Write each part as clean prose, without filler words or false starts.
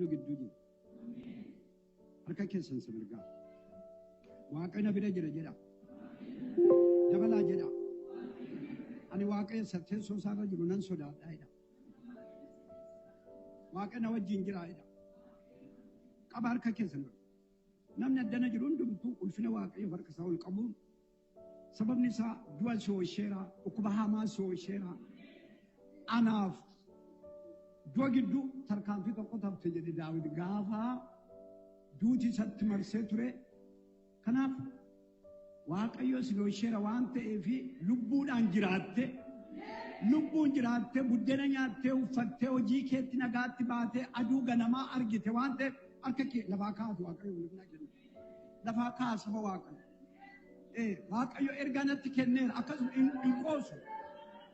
Waaqayyo gidduu jira. Harka keessan isa mirgaa. Waaqayyo na bira jira jedha. Dabalaa jedha. Ani Waaqayyo isa teessoo isaarra jiru nan sodaadha jedha. Waaqayyo na wajjin jira jedha. Qaba harka keessan. Namni addana jiru hundumtuu ulfina Waaqayyo harka isaa ol qabuun sababni isaa du'a si oolcheera, dhukkuba hamaa si oolcheera. Anaaf du'a gidduu tarkaanfii tokko tafte jedhe Daawit gaafa duuti isatti marsee ture. Kanaaf Waaqayyo si oolcheera waan ta'eef lubbuudhaan jiraatte, lubbuun jiraatte, buddeena nyaattee, uffattee, hojii keetti nagaatti baatee, aduu ganamaa argite waan ta'eef harka kee lafaa kaatu Waaqayyo ulfina kenna. Lafaa kaa saba Waaqayyo. Waaqayyo ergaa natti kenneera akkasuma hin qoosu.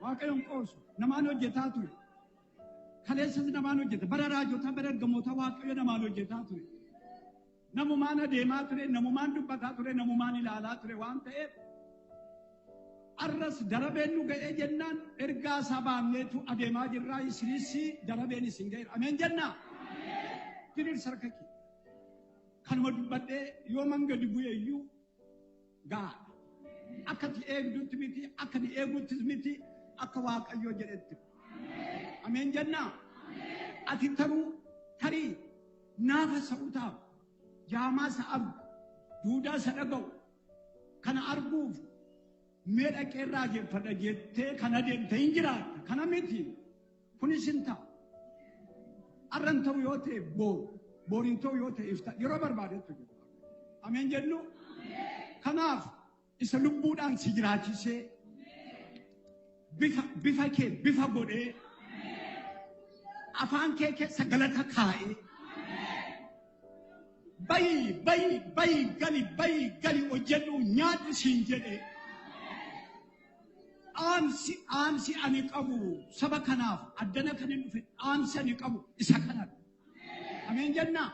Waaqayyo hin qoosu. Namaan hojjetaa ture. Kaleessas namaan hojjeta. Bara raajotaa, bara ergamootaa Waaqayyo namaan hojjetaa ture. Namumaan adeemaa ture, namumaan dubbataa ture, namumaan ilaalaa ture waan ta'eef arras darabeen nu ga'ee jennaan ergaa isaa baanneetu adeemaa jirraa isinis darabeen isin ga'eera. Ameen jennaa? Diriirsa harka kee. Kanuma dubbadhee yoo man gadi bu'e iyyuu gaadha. Akka ati eegdutti miti, akka ani eeguttis miti, akka Waaqayyoo jedhetti. Ameen jennaa? Ati tarii naafa sa'utaaf, jaamaa isa argu, duudaa isa dhaga'u, kana arguuf mee dhaqee raajeffadha jettee kan adeemte hin jiraatta. Kana miti. Kunis hin ta'a. Arran ta'u yoo ta'e boor, booriin ta'u yoo ta'e ifta. Yeroo barbaadetti hojjeta. Ameen jennu? Kanaaf isa lubbuudhaan si jiraachisee bifa kee bifa godhee afaan kee keessa galata kaa'ee bayi bayi bayi gali bayi gali hojjedhu nyaadhu siin jedhee dhaamsi ani qabu saba kanaaf addana kan hin dhufe dhaamsi ani qabu isa kanadha. Ameen jennaa?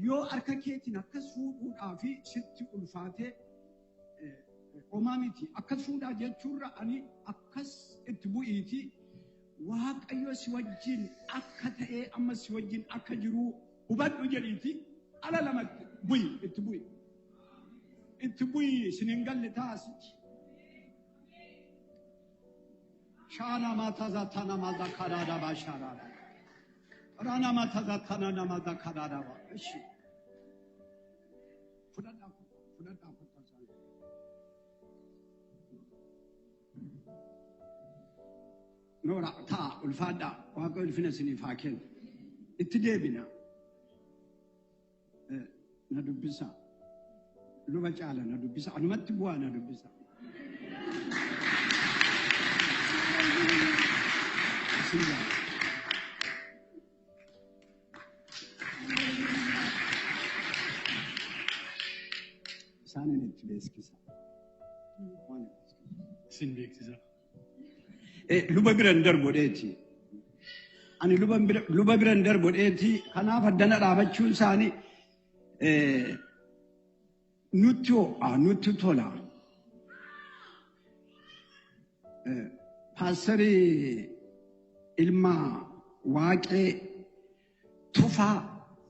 Yoo harka keetiin akkas fuudhuudhaa fi sitti ulfaatee homaa miti. Akkas fuudhaa jechuurra ani akkas itti bu'iiti Waaqayyo si wajjin akka ta'ee amma si wajjin akka jiru hubadhu jedhiiti ala lamatti bu'i itti bu'i. Itti bu'i isin hin galle taasiti. Shaana mataa zaatana mataa karaara baashaara. Rana mataa zaatana nama zakaraara ba. Ishi. Fudhadhaa fudhadhaa fudhadhaa. Noora taa ulfaadhaa Waaqayyo ulfina isiniif haa kennu. Itti deebina. Na dubbisa. Luba caala na dubbisa. Anumatti bu'aa na dubbisa. Isin jaalladha. Isaanin itti beeksisa. Waan Isin beeksisa. Luba bira hin darbu dheeti. Ani luba bira hin darbu dheeti. Kanaaf addana dhaabachuun isaanii nutti ho'a, nutti tola. Paasterii ilma Waaqee Tufaa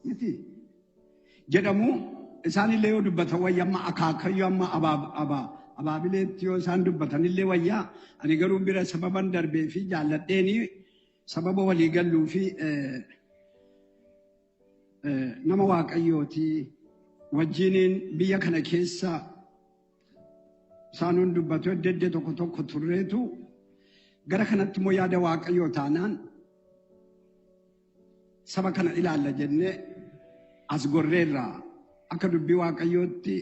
miti jedhamu isaanillee yoo dubbatan wayya amma akaakayyuu amma abaabileetti yoo isaan dubbatanillee wayyaa ani garuu bira sababan darbee fi jaalladheeni sababa walii galluu fi nama Waaqayyooti wajjiniin biyya kana keessa isaanuun dubbatu edda edda tokko tokko turreetu gara kanatti immoo yaada Waaqayyoo taanaan saba kana ilaalla jennee as gorreerraa akka dubbii Waaqayyootti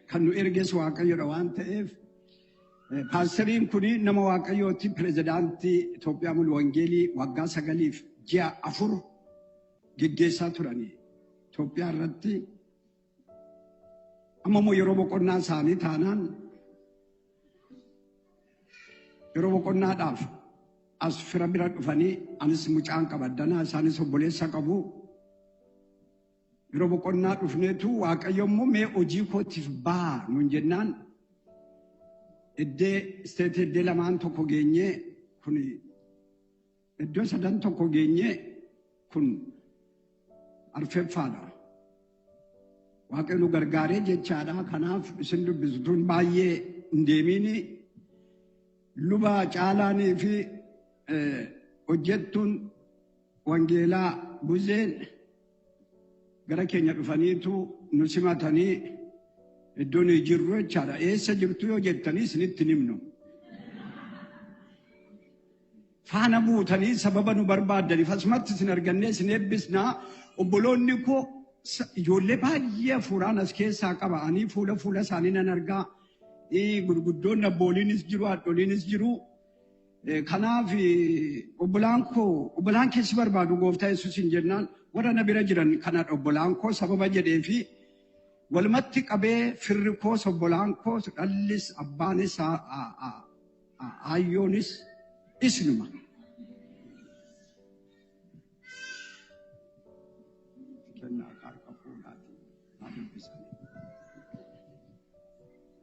kan nu erges Waaqayyoodha waan ta'eef paasteriin kun nama Waaqayyooti pirezidaantii Itoophiyaa Mulu Wangeelii waggaa 9 ji'a 4 geggeessaa turanii Itoophiyaa irratti amma immoo yeroo boqonnaa isaanii taanaan yeroo boqonnaadhaaf as fira bira dhufanii anis mucaan qaba addanaa isaanis obboleessa qabu. Yeroo boqonnaa dhufneetu Waaqayyo immoo mee hojii kootiif baa nuun jennaan iddee isteetii iddee lamaan tokko geenyee kun iddoo sadan tokko geenyee kun arfeffaadha. Waaqayyo nu gargaaree jechaadha. Kanaaf isin dubbisuun baay'ee hin deemiini. Luba Caalaanii fi hojjettuun wangeelaa Buzeen gara keenya dhufaniitu nu simatanii iddoo nuyi jirru jechaadha. Eessa jirtu yoo jettanii isinitti himnu. Faana buutanii sababa nu barbaaddaniif asumatti isin argannee isin eebbisnaa. Obboloonni koo ijoollee baay'ee hafuuraan as keessaa qaba. Ani fuula fuula isaanii nan argaa. Gurguddoonni abbooliinis jiru, haadholiinis jiru. Kanaaf obbolaan koo obbolaan keessi barbaadu gooftaa Yesuusin jennaan warra na bira jiran kanadha obbolaan koo sababa jedhee fi walumatti qabee firri koos obbolaan koos dhallis abbaanis ayyoonis isinuma.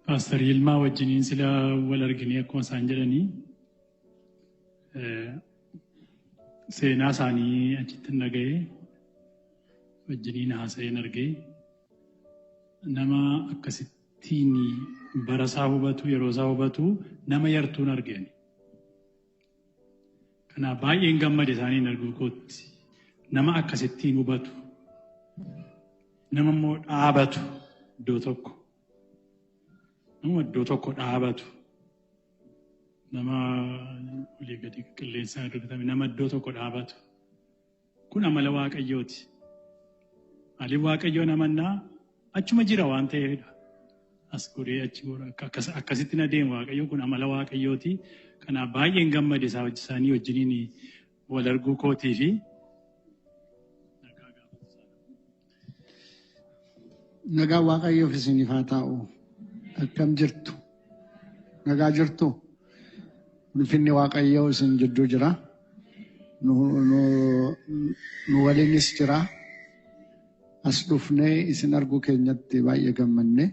Paaster Yilmaa wajjiniin sila wal arginee akkuma isaan jedhanii seenaa isaanii achitti dhaga'ee wajjiniin haasa'een argee nama akkasittiin bara isaa hubatu yeroo isaa hubatu nama yartuun argeen. Kanaaf baay'een gammade isaaniin arguu kootti nama akkasittiin hubatu nama immoo dhaabatu iddoo tokko. Nama iddoo tokko dhaabatu nama olii gadi qilleensaan rukutame nama iddoo tokko dhaabatu kun amala Waaqayyooti. Maaliif Waaqayyoon amannaa achuma jira waan ta'eefidha. As godhee achi godha akkasitti na deema Waaqayyo kun amala Waaqayyooti. Kanaaf baay'een gammade isaanii wajjiniin wal arguu kootii fi nagaa Waaqayyoof isiniif haa ta'u. Akkam jirtu? Nagaa jirtu? Ulfinni Waaqayyoo isin jidduu jira. Nu waliinis jira. As dhufnee isin arguu keenyatti baay'ee gammanne.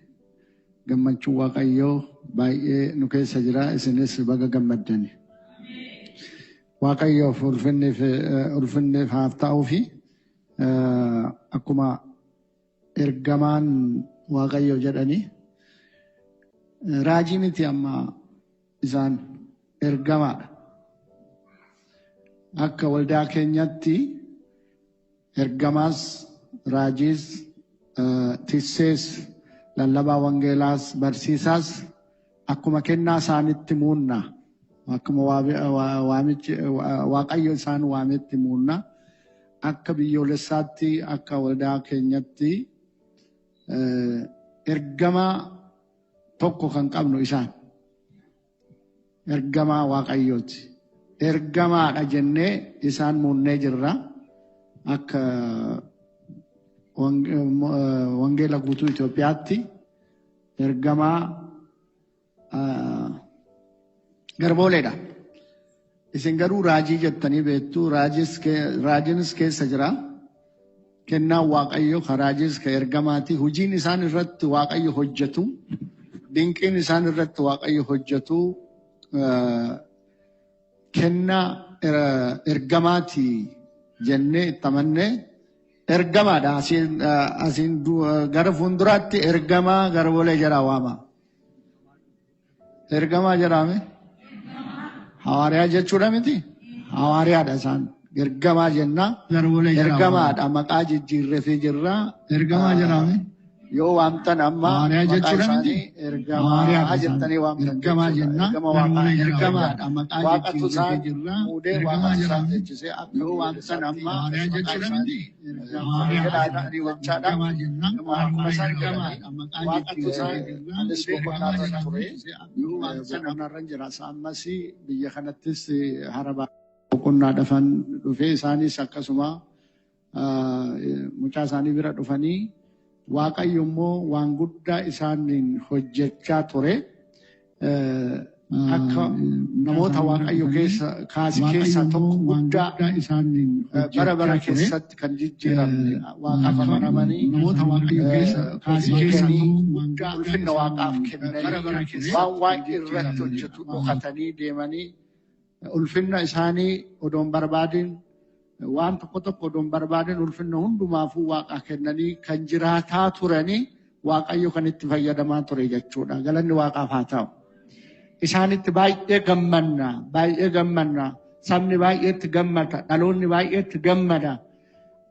Gammachuun Waaqayyoo baay'ee nu keessa jira. Isinis baga gammaddani. Waaqayyoof ulfinniif haa ta'uu fi akkuma ergamaan Waaqayyoo jedhanii raajii miti amma isaan ergamaadha. Akka waldaa keenyatti ergamaas, raajiis, tissees, lallabaa wangeelaas, barsiisaas akkuma kennaa isaanitti muunna. Akkuma Waaqayyo isaan waametti muunna. Akka biyyoolessaatti, akka waldaa keenyatti ergamaa tokko kan qabnu isaan. Ergamaa Waaqayyooti. Ergamaadha jennee isaan muunnee jirra. Akka wangeela guutuu Itoophiyaatti ergamaa Garbooleedha. Isin garuu raajii jettanii beektu. Raajiinis keessa jira. Kennaan Waaqayyo ka raajiis ka ergamaati. Hojiin isaan irratti Waaqayyo hojjetu. Dinqiin isaan irratti Waaqayyo hojjetu kennaa ergamaati jennee itti amannee ergamaadha. Asiin gara fuulduraatti ergamaa Garboolee jedhaa waama. Ergamaa jedhame? Hawaariyaa jechuudha miti? Hawaariyaadha isaan. Ergamaa jenna. Ergamaadha maqaa jijjiirreefii jirra. Ergamaa jedhame? Yoo waamtan amma maqaa isaanii ergamaa jettanii waamtan. Ergamaa jenna. Ergamaadha maqaa jijjiirreefii jirra. Muudee waaqatu isaan teechisee akka yoo waamtan amma maqaa isaanii jechaadha. Akkuma isaan jedhanii waaqatu isaan anis boqonnaarra ture. Boqonnaarra jira. Ammas biyya kanattis hara boqonnaa dhafan dhufee isaanis akkasuma mucaa isaanii bira dhufanii Waaqayyo immoo waan guddaa isaaniin hojjechaa ture. Akka namoota Waaqayyo keessa kaase keessaa tokko guddaa bara bara keessatti kan jijjiiramne Waaqaaf amanamanii namoota Waaqayyo keessa kaase keessaa guddaa ulfinna Waaqaaf kennanii waan Waaqni irratti hojjetu dhokatanii deemanii ulfinna isaanii odoon barbaadin Waan tokko tokko odoon barbaadin ulfinna hundumaafuu waaqaa kennanii kan jiraataa turanii Waaqayyo kan itti fayyadamaa ture jechuudha. Galanni waaqaaf haa ta'u. Isaanitti baay'ee gammanna, baay'ee gammanna. Sabni baay'eetti gammada, dhaloonni baay'eetti gammada.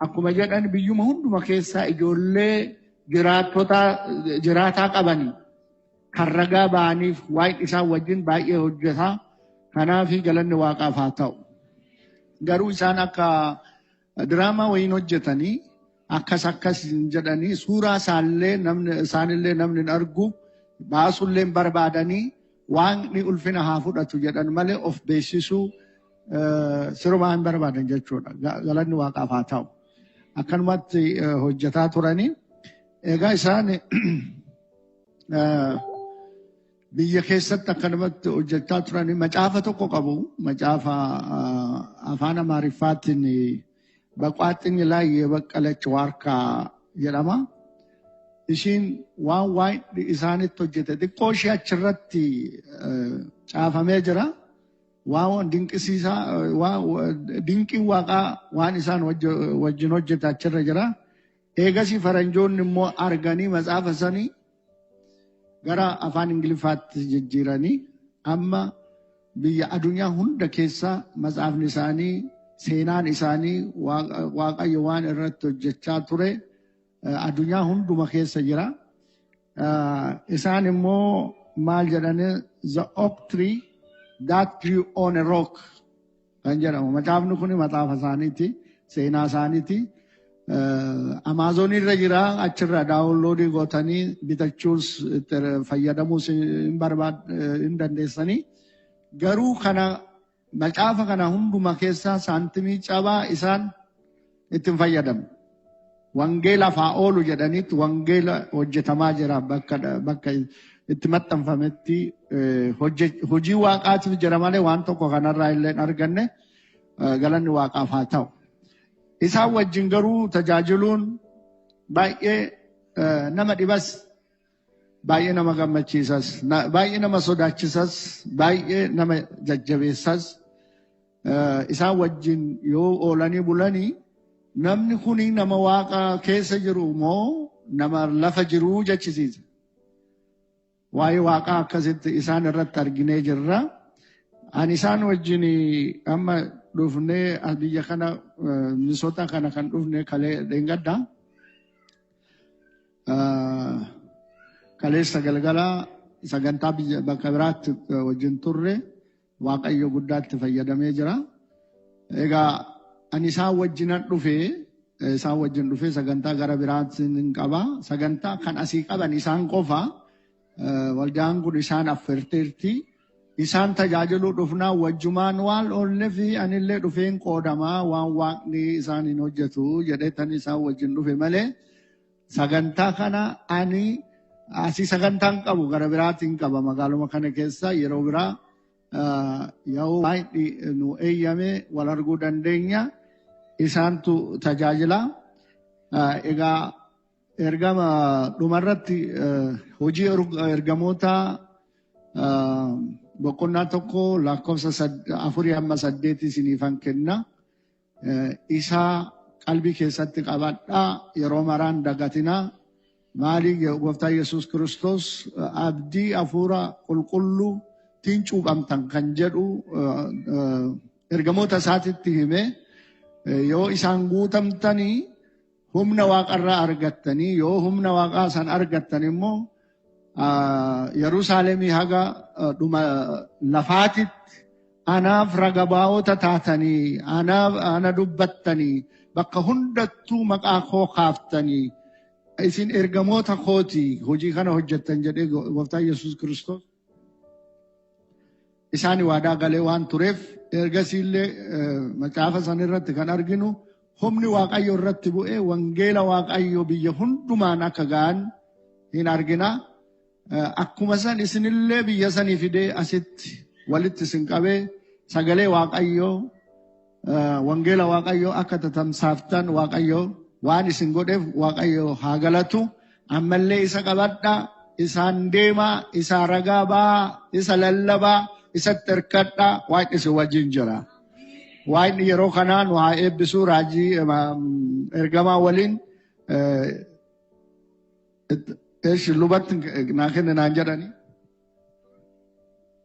Akkuma jedhan biyyuma hunduma keessaa ijoollee jiraattota jiraataa qabanii kan ragaa ba'aniif waaqni isaan wajjin baay'ee hojjeta. Kanaaf galanni waaqaaf haa ta'u. Garuu isaan akka diraamaa wayiin hojjetanii akkas akkas jedhanii suuraa isaallee namni isaanillee namni hin argu baasullee hin barbaadanii waaqni ulfina haa fudhatu jedhan malee of beeksisuu sirumaa hin barbaadan jechuudha. Galanni waaqaaf haa ta'u. Akkanumatti hojjetaa turanii. Egaa isaan biyya keessatti akkanumatti hojjechaa turanii macaafa tokko qabu. Macaafa afaan Amaariffaatiin በቋጥኝ ላይ የበቀለች ዋርካ jedhama. Ishiin waan waaqni isaanitti hojjete xiqqoo ishee achirratti caafamee jira. Waan dinqisiisaa waan dinqiin waaqaa waan isaan wajjin hojjete achirra jira. Eegasii faranjoonni immoo arganii macaafa sanii gara afaan Ingiliffaatti jijjiiranii amma biyya addunyaa hunda keessa macaafni isaanii seenaan isaanii waaqayyo waan irratti hojjechaa ture addunyaa hunduma keessa jira. Isaan immoo maal jedhanii "The Oak Tree That Grew on a Rock" kan jedhamu. Macaafni kun macaafa isaaniiti, seenaa isaaniiti. Amaazonii irra jira, achirra download gootanii bitachuus fayyadamuus hin dandeessanii. Garuu kana macaafa kana hunduma keessaa saantimii cabaa isaan ittiin fayyadamu. Wangeelaaf haa oolu jedhaniitti wangeela hojjetamaa jira bakka itti maxxanfametti hojii waaqaatiif jira malee waan tokko kanarraa illee hin arganne, galanni waaqaaf haa ta'u. Isaan wajjin garuu tajaajiluun baay'ee nama dhibas, baay'ee nama gammachiisas, baay'ee nama sodaachisas, baay'ee nama jajjabeessas. Isaan wajjin yoo oolanii bulanii namni kuni nama waaqa keessa jiru moo nama lafa jiruu jechisiisa. Waa'ee waaqaa akkasitti isaan irratti arginee jirra. Ani isaan wajjin amma dhufnee biyya kana Minnesota kana kan dhufne kalee dheengadda. Kaleessa galgala sagantaa biyya bakka biraatti wajjin turre, waaqayyo guddaatti fayyadamee jira. Egaa ani isaan wajjinan dhufee, isaan wajjin dhufee sagantaa gara biraatti hin qaba. Sagantaa kan asii qaban isaan qofa. Waldaan kun isaan affeerteerti. Isaan tajaajiluu dhufnaa wajjumaan waan oollee fi anillee dhufeen qoodamaa waan waaqni isaan hin hojjetu jedhee isaan wajjin dhufe malee sagantaa kana ani asii sagantaan qabu gara biraatiin qaba magaaluma kana keessa. Yeroo biraa yoo waaqni nu eeyyame wal arguu dandeenya, isaantu tajaajila. Egaa ergama dhumarratti hojii ergamoota boqonnaa 1 lakkoofsa 4 hamma 8 isiniifan kenna. Isaa qalbii keessatti qabadhaa, yeroo maraan dagatinaa. Maali, gooftaa Yesuus Kiristoos abdii hafuura qulqulluutiin cuuphamtan kan jedhu ergamoota isaatitti hime, yoo isaan guutamtanii humna waaqarraa argattanii, yoo humna waaqaa san argattan immoo Yerusaalemii haga dhuma lafaatitti anaaf raga baa'ota taatanii, anaaf ana dubbattanii, bakka hundattuu maqaa koo kaaftanii, isin ergamoota kooti, hojii kana hojjettan jedhee gooftaa Yesuus Kiristoos isaan waadaa galee waan tureef, ergasiillee macaafa san irratti kan arginu humni waaqayyo irratti bu'ee wangeela waaqayyo biyya hundumaan akka ga'an hin argina. Akkuma san isinillee biyya sanii fidee asitti walitti isin qabee sagalee waaqayyoo, wangeela waaqayyoo akka tatamsaaftan waaqayyo waan isin godheef waaqayyo haa galatu. Ammallee isa qabadhaa, isaan deemaa, isa ragaa ba'aa, isa lallabaa, isatti hirkadhaa, waaqni isin wajjin jira. Waaqni yeroo kanaa nu haa eebbisu raajii ergamaa waliin eeshi lubatti naa kenne naan jedhani.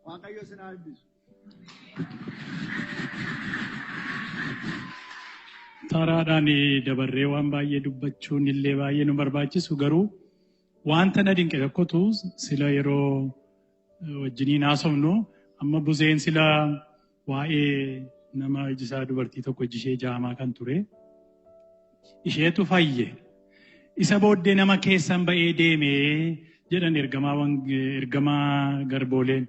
Waaqayyo isin haa eebbisu. Taraadhaan dabarree waan baay'ee dubbachuun illee baay'ee nu barbaachisu garuu wanta na dinqe tokkotu sila yeroo wajjiniin haasofnu amma Buzeen sila waa'ee nama ijisaa dubartii tokko ijishee jaamaa kan ture isheetu fayye. Isa booddee nama keessan ba'ee deemee jedhan ergamaa garbooleen.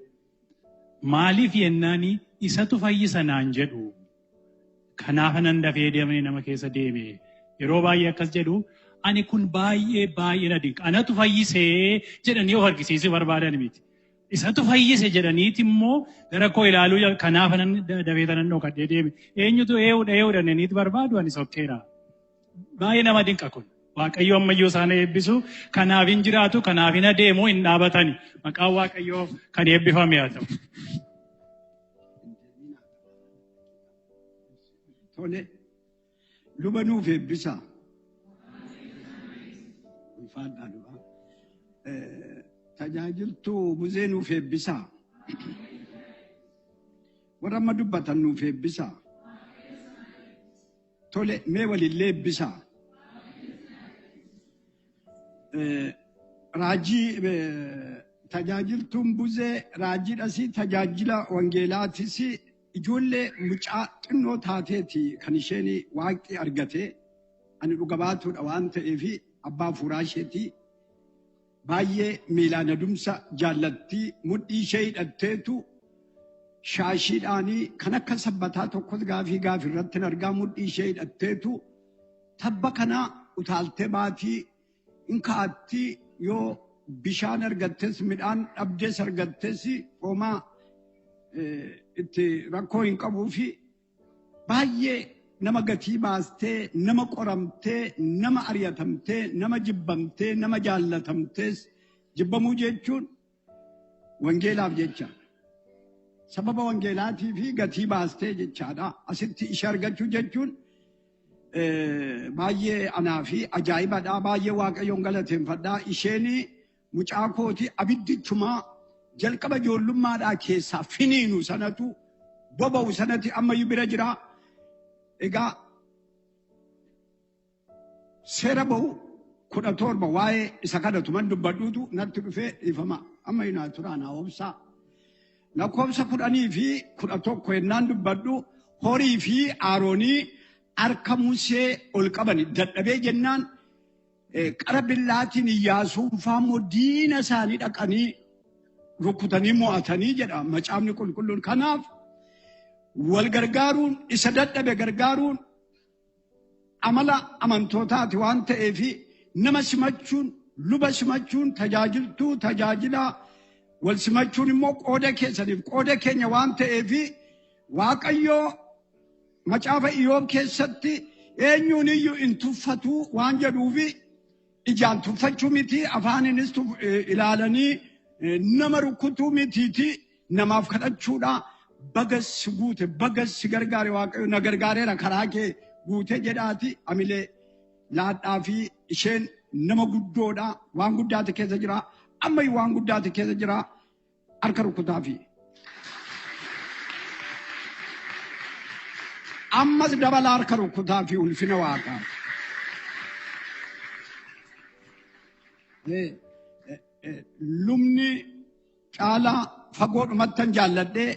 Maaliif yennaani isatu fayyisa naan jedhu. Kanaaf nan dafee deemee nama keessa deeme. Yeroo baay'ee akkas jedhu ani kun baay'ee baay'ee na dinqa. Anatu fayyisee jedhanii of argisiisuu barbaadan miti. Isatu fayyise jedhaniiti immoo gara koo ilaaluu kanaaf nan dafee tanan dhokadhee deeme. Eenyutu ee'uudha ee'uudha jedhaniiti barbaadu ani sokkeera. Baay'ee nama dinqa kun. Waaqayyo ammayyuu isaan eebbisu. Kanaaf hin jiraatu, kanaaf hin adeemu, hin dhaabatani. Maqaan Waaqayyoo kan eebbifame haa ta'u. Tole, luba nuuf eebbisaa. Ulfaadhaa luba. Tajaajiltuu Buzee nuuf eebbisaa. Warra amma dubbatan nuuf eebbisaa. Tole, mee walillee eebbisaa. Raajii tajaajiltuun Buzee raajiidhas tajaajila wangeelaatis ijoollee mucaa xinnoo taateeti kan isheen waaqni argate ani dhuga baatuudha waan ta'eef abbaa fuuraa isheetii baay'ee miilaan adumsa jaallattii mudhii ishee hidhatteetu shaashiidhaanii kan akka sabbataa tokkos gaafii gaafii irratti argaa mudhii ishee hidhatteetu tabba kana utaaltee baatii in kaa'attii yoo bishaan argattes midhaan dhabdes argattes homaa itti rakkoo hin qabuu fi baay'ee nama gatii baastee nama qoramtee nama ari'atamtee nama jibbamtee nama jaallatamtees jibbamuu jechuun wangeelaaf jecha. Sababa wangeelaatii fi gatii baastee jechaadha. Asitti ishee argachuu jechuun baay'ee anaa fi ajaa'ibadha. Baay'ee Waaqayyoon galateeffadha. Isheen mucaa kooti abiddichumaa jalqaba ijoollummaadhaa keessaa finiinu sanatu boba'u sanatti ammayyuu bira jira. Egaa seera ba'u 17 waa'ee isa kadhatu man dubbadhuutu natti dhufee dhiifama. Ammayyuu naa turaa naa obsaa. Lakkoofsa 10 fi 11 yennaan dubbadhu horii fi Aroonii harka Musee ol qabani dadhabee jennaan qara billaatiin Iyyaasuun faammoo diina isaanii dhaqanii rukutanii mo'atanii jedha macaafni qulqulluun. Kanaaf wal gargaaruun isa dadhabe gargaaruun amala amantootaati waan ta'eef nama simachuun luba simachuun tajaajiltuu tajaajilaa wal simachuun immoo qooda keessaniif qooda keenya waan ta'eef Waaqayyoo macaafa Iyyoob keessatti eenyuun iyyuu hin tuffatu waan jedhuufi ijaan tuffachuu miti afaaninis ilaalanii nama rukutuu mitiiti namaaf kadhachuudha. Baga si guute baga si gargaare Waaqayyo na gargaareera karaa kee guute jedhaati amilee laadhaa fi isheen nama guddoodha waan guddaatu keessa jira ammayyuu waan guddaatu keessa jira harka rukutaa fi. Ammas dabala harka rukutaa fi ulfina Waaqaa. Lubni caalaa fagoodhumattan jaalladhee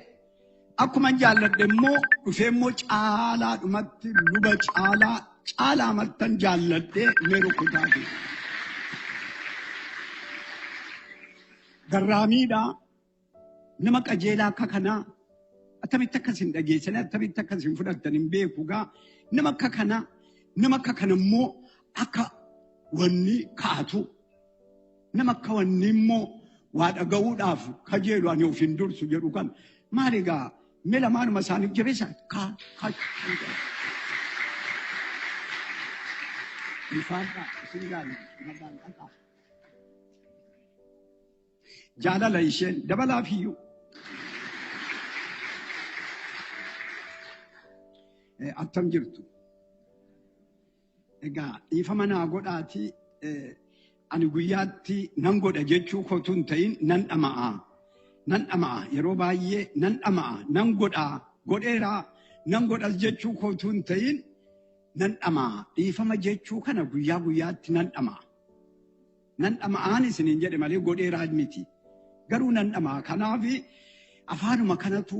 akkuma jaalladhe immoo dhufee immoo caalaadhumatti luba caalaa caalaamattan jaalladhee mee rukutaa fi. Garraamiidha nama qajeelaa akka kanaa attamitti akkas hin dhageessanii attamitti akkas hin fudhattan hin beeku gaa nama akka kanaa nama akka kana immoo akka wanni kaatu nama akka wanni immoo waa dhaga'uudhaaf kajeelu ani of hin dursu jedhu kan maal egaa mee lamaanuma isaaniif jabeessa kaa kaa. Ulfaadhaa isin jaalladha. Jaalala isheen dabalaaf iyyuu. Attam jirtu. Egaa dhiifama naa godhaatii ani guyyaatti nan godha jechuu kootu hin ta'in nan dhama'a. Nan dhama'a yeroo baay'ee nan dhama'a nan godhaa godheeraa nan godhas jechuu kootu hin ta'in nan dhama'a. Dhiifama jechuu kana guyyaa guyyaatti nan dhama'a. Nan dhama'aan isiniin jedhe malee godheeraa miti. Garuu nan dhama'a. Kanaaf afaanuma kanatu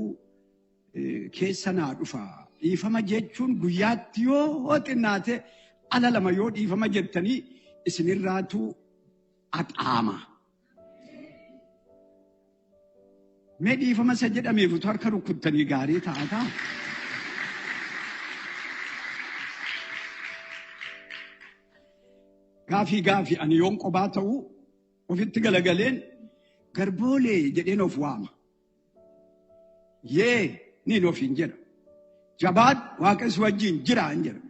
keessa naa dhufa. Dhiifama jechuun guyyaatti yoo xinnaate ala lama yoo dhiifama jettanii isinirraatu axaama. Mee dhiifama isa jedhameef utuu harka rukuttanii gaarii ta'a ta'a. Gaafii gaafii ani yoon qobaa ta'u ofitti galagaleen garboolee jedheen of waama. Yee niin ofiin jedha. Jabaadhu Waaqessi wajjin jira hin jedha.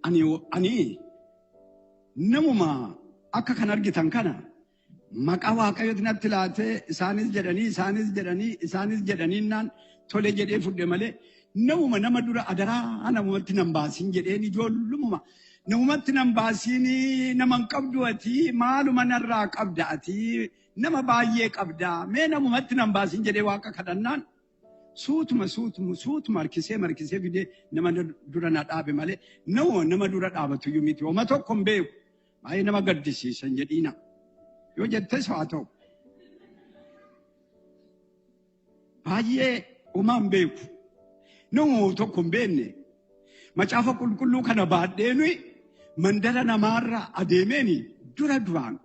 Ani namuma akka kan argitan kana maqaa Waaqayyooti natti laatee isaanis jedhanii isaanis jedhanii isaanis jedhanii naan tole jedhee fudhe malee namuma nama dura adaraa namumatti nan baasin jedheen ijoollumuma namumatti nan baasin nama hin qabdu ati maaluma narraa qabda ati nama baay'ee qabda mee namumatti nan baasin jedhee Waaqa kadhannaan suutuma suutuma suutuma harkisee markisee fidee nama dura na dhaabe malee nama nama dura dhaabatu iyyuu miti homa tokko hin beeku baay'ee nama gaddisiisan jedhiina yoo jettes haa ta'u baay'ee homaa hin beeku nama tokko hin beekne macaafa qulqulluu kana baadheenui mandara namaarra adeemeeni dura duraan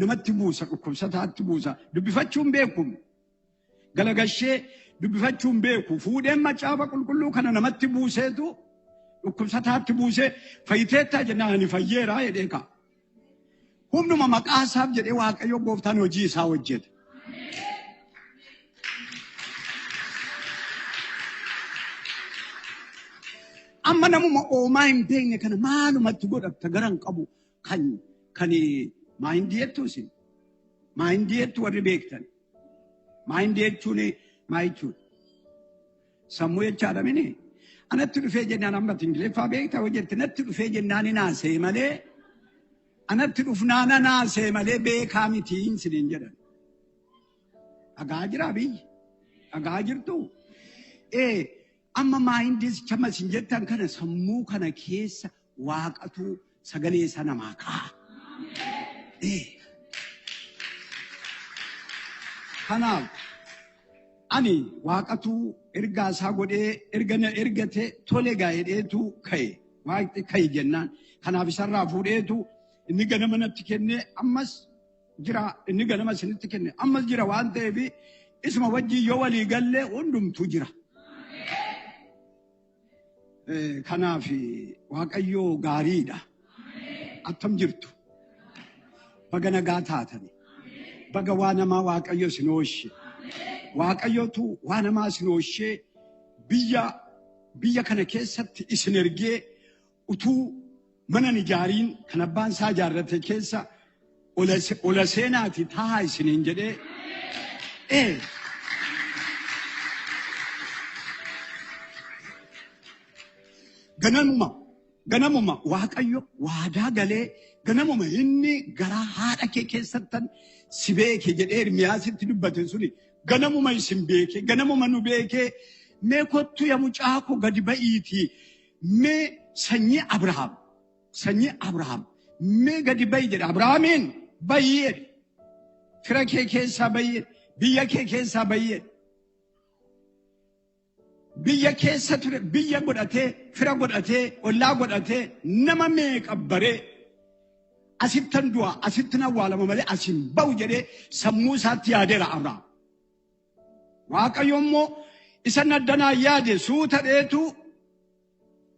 namatti buusa dhukkubsataatti buusa dubbifachuu hin beeku galagashee dubbifachuu hin beeku fuudheen macaafa qulqulluu kana namatti buuseetu dhukkubsataatti buusee fayyiteettaa jennaan ani fayyeeraa jedhee ka'a. Humnuma maqaa isaaf jedhee Waaqayyo gooftaan hojii isaa hojjeta. Amma namuma oomaa hin beekne kana maalumatti godhatta gara hin qabu kan kan maayindii jettu isin maayindii jettu warri beektan maayindii jechuun maa jechuudha sammuu jechaadha mini anatti dhufee jennaan amma Ingiliffaa beektaa hojjette natti dhufee jennaan naasee malee anatti dhufnaana naasee malee beekaa miti isiniin jedhan. Dhagaa jiraa biyyi dhagaa jirtu. Amma maayindii chama isin jettan kana sammuu kana keessa Waaqatu sagalee isa namaa kaa'a. Kanaaf ani Waaqatu ergaa isaa godhee erga na ergate tole gaa'edheetu ka'e Waaqni ka'e jennaan kanaaf isarraa fuudheetu inni ganama natti kenne ammas jira inni ganama isinitti kenne ammas jira waan ta'eef isuma wajjin yoo walii galle hundumtuu jira. Kanaaf Waaqayyoo gaariidha. Attam jirtu. Baga nagaa taatani. Baga waa namaa Waaqayyo isin oolche. Waaqayyotu waa namaa isin oolchee biyya kana keessatti isin ergee utuu mana hin ijaariin kan abbaan isaa ijaarrate keessa ola seenaati taa'aa isiniin jedhee. Ganamuma ganamuma Waaqayyo waadaa galee ganamuma inni garaa haadha kee keessattan si beeke jedhee Ermiyaasitti dubbate suni ganamuma isin beeke ganamuma nu beeke mee kottu ya mucaa koo gadi ba'iitii mee sanyii Abrahaam sanyii Abrahaam mee gadi ba'i jedhe Abrahaamiin ba'i jedhe fira kee keessaa ba'i jedhe biyya kee keessaa ba'i jedhe. Biyya keessa ture biyya godhatee fira godhatee ollaa godhatee nama meeqa baree asittan du'a asittan awwaalama malee asin ba'u jedhee sammuu isaatti yaadeera Abrahaam. Waaqayyo immoo isa naddanaa yaade suuta dheetu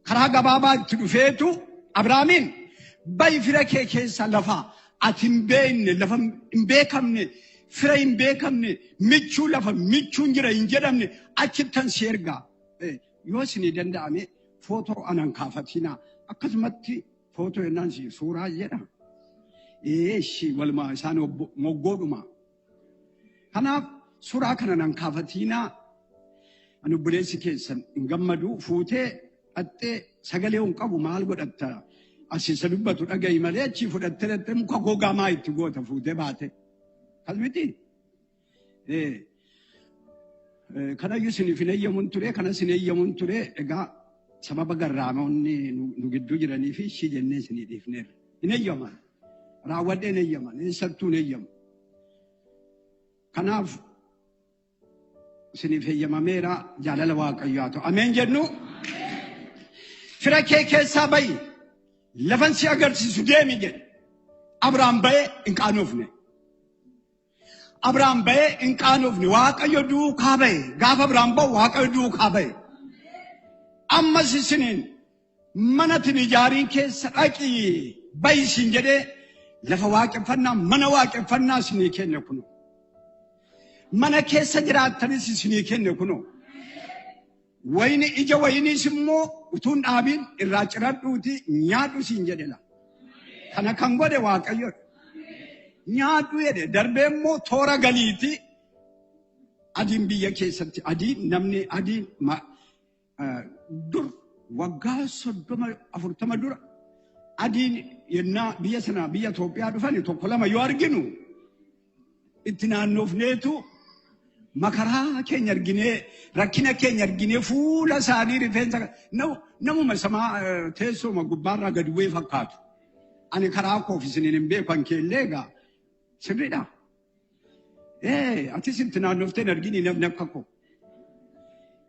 karaa gabaabaa itti dhufeetu Abrahaamiin ba'i fira kee keessa lafa ati hin beekne lafa hin beekamne fira hin beekamne michuu lafa michuun jira hin jedhamne achittan si ergaa. Yoo isinii danda'ame footoo anan kaafatinaa akkasumatti footoo jennaan si suuraa jedha. Eeshi walumaa isaan moggoodhuma. Kanaaf suuraa kana nan kaafatiinaa ani obboleessi keessan hin gammadu fuutee dhattee sagalee hin qabu maal godhatta asiisa dubbatu dhagahi malee achii fudhattee dhattee muka gogaa maa itti goota fuutee baate. Kas miti? Kanayyuu isiniif hin eeyyamuun ture kana isin eeyyamuun ture egaa sababa garraamonni nu gidduu jiranii fi ishii jennee isinii dhiifneerra. Hin eeyyaman. Raawwadhee hin eeyyaman. Eessattuu hin eeyyamu. Kanaaf isiniif eeyyamameera jaalala Waaqayyoo haa ta'u. Ameen jennu. Fira kee keessaa bayi. Lafan si agarsiisu deemi jedhe. Abrahaam ba'ee hin qaanofne. Abrahaam ba'ee hin qaanofne. Waaqayyo duukaa ba'e. Gaafa Abrahaam ba'u Waaqayyo duukaa ba'e. Ammas isiniin mana tin ijaariin keessa dhaqii bayi isin jedhee lafa waaqeffannaa mana waaqeffannaa isinii kenne kunoo. Mana keessa jiraattanis isinii kenne kunoo. Wayni ija wayniis immoo utuu hin dhaabiin irraa ciradhuuti nyaadhu siin jedhe la. Kana kan godhe Waaqayyoodha. Nyaadhu jedhe darbee immoo toora galiiti. Adiin biyya keessatti adiin namni adiin dur waggaa 30 40 dura adiin yennaa biyya sana biyya Itoophiyaa dhufani tokko lama yoo arginu itti naannofneetu makaraa keenya arginee rakkina keenya arginee fuula isaanii rifeensa namuma samaa teessuma gubbaarraa gadi bu'ee fakkaatu. Ani karaa koof isiniin hin beeku kan keellee egaa sirriidha. Atis itti naannoftee hin argini namni akka koo.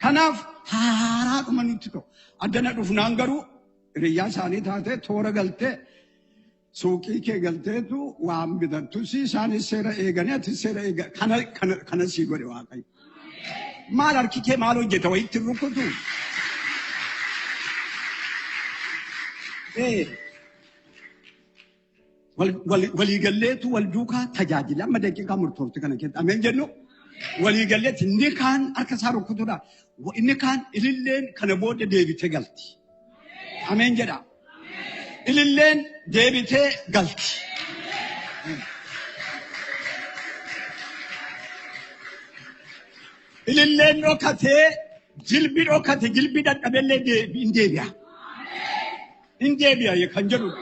Kanaaf haaraadhuma nutti ta'u. Addana dhufnaan garuu hiriyyaa isaanii taatee toora galtee suuqii kee galteetu waan bitattu si isaanis seera eeganii ati seera eega kana sii godhe Waaqayyo. Maal harki kee maal hojjeta wayitti rukutu? Waliigalleetu wal duukaa tajaajila amma daqiiqaa murtoofte kana keessatti ameen jennu waliigalleetti inni kaan harka isaa rukutudha. Inni kaan ililleen kana booda deebitee galti. Ameen jedha. Ililleen deebitee galti. Ililleen dhokatee jilbi dhokate jilbi dadhabellee hin deebi'a. Hin deebi'a kan jedhudha.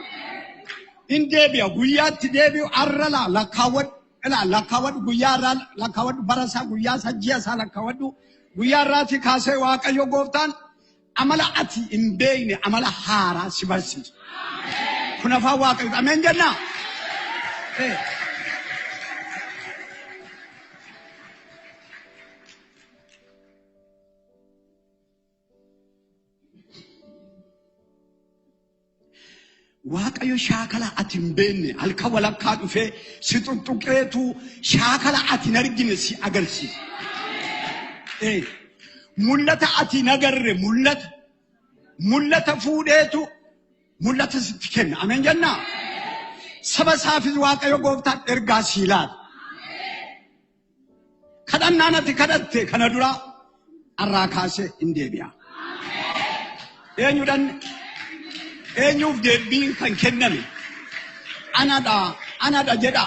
Hin deebi'a guyyaatti deebi'u arra laa lakkaawwadhu ilaa lakkaawwadhu guyyaa irraa lakkaawwadhu bara isaa guyyaa isaa ji'a isaa lakkaawwadhu guyyaa irraati kaasee Waaqayyo gooftaan amala ati hin beekne amala haaraa si barsiisa. Kun afaan Waaqayyo ameen jennaa. Waaqayyo shaakala ati hin beekne halkan walakkaa dhufee si tuttuqeetu shaakala ati hin argine si agarsiisa. Mul'ata ati hin agarre mul'ata fuudheetu mul'ata sitti kenna. Ameen jennaa. Saba isaafis Waaqayyo gooftaan ergaa sii laata. Kadhannaan ati kadhatte kana dura arraa kaasee hin deebi'a. Eenyudhaan eenyuuf deebiin kan kenname anadha jedha.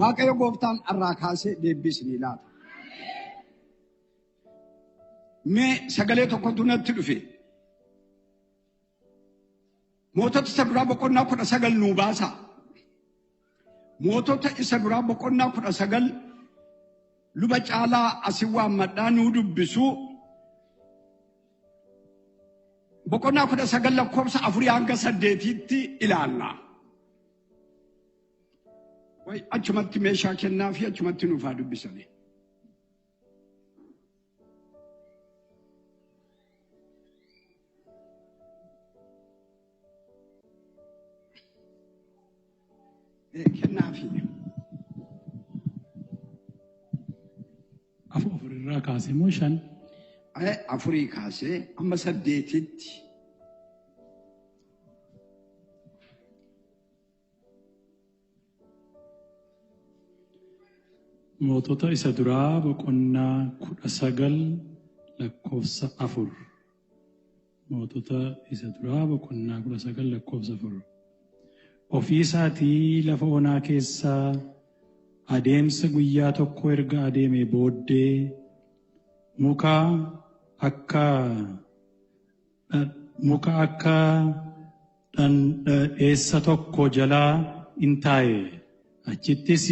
Waaqayyo gooftaan arraa kaasee deebii isinii laata. Mee sagalee tokkotu natti dhufe. Mootota isa duraa boqonnaa 19 nuu baasa. Mootota isa duraa boqonnaa 19 luba caalaa asii waammadhaa nuu dubbisu. Boqonnaa 19 lakkoofsa 4 hanga 8tti ilaalla. Way achumatti meeshaa kennaa fi achumatti nuuf haa dubbisani. Kennaa fi. 4 irraa kaasee moo 5? 4 kaasee amma 8tti. Mootota isa duraa boqonnaa 19 lakkoofsa 4. Mootota isa duraa boqonnaa 19 lakkoofsa 4. Ofii isaatii lafa onaa keessaa adeemsa guyyaa tokko erga adeeme booddee muka akka muka akka dhandheessa tokko jalaa in taa'e. Achittis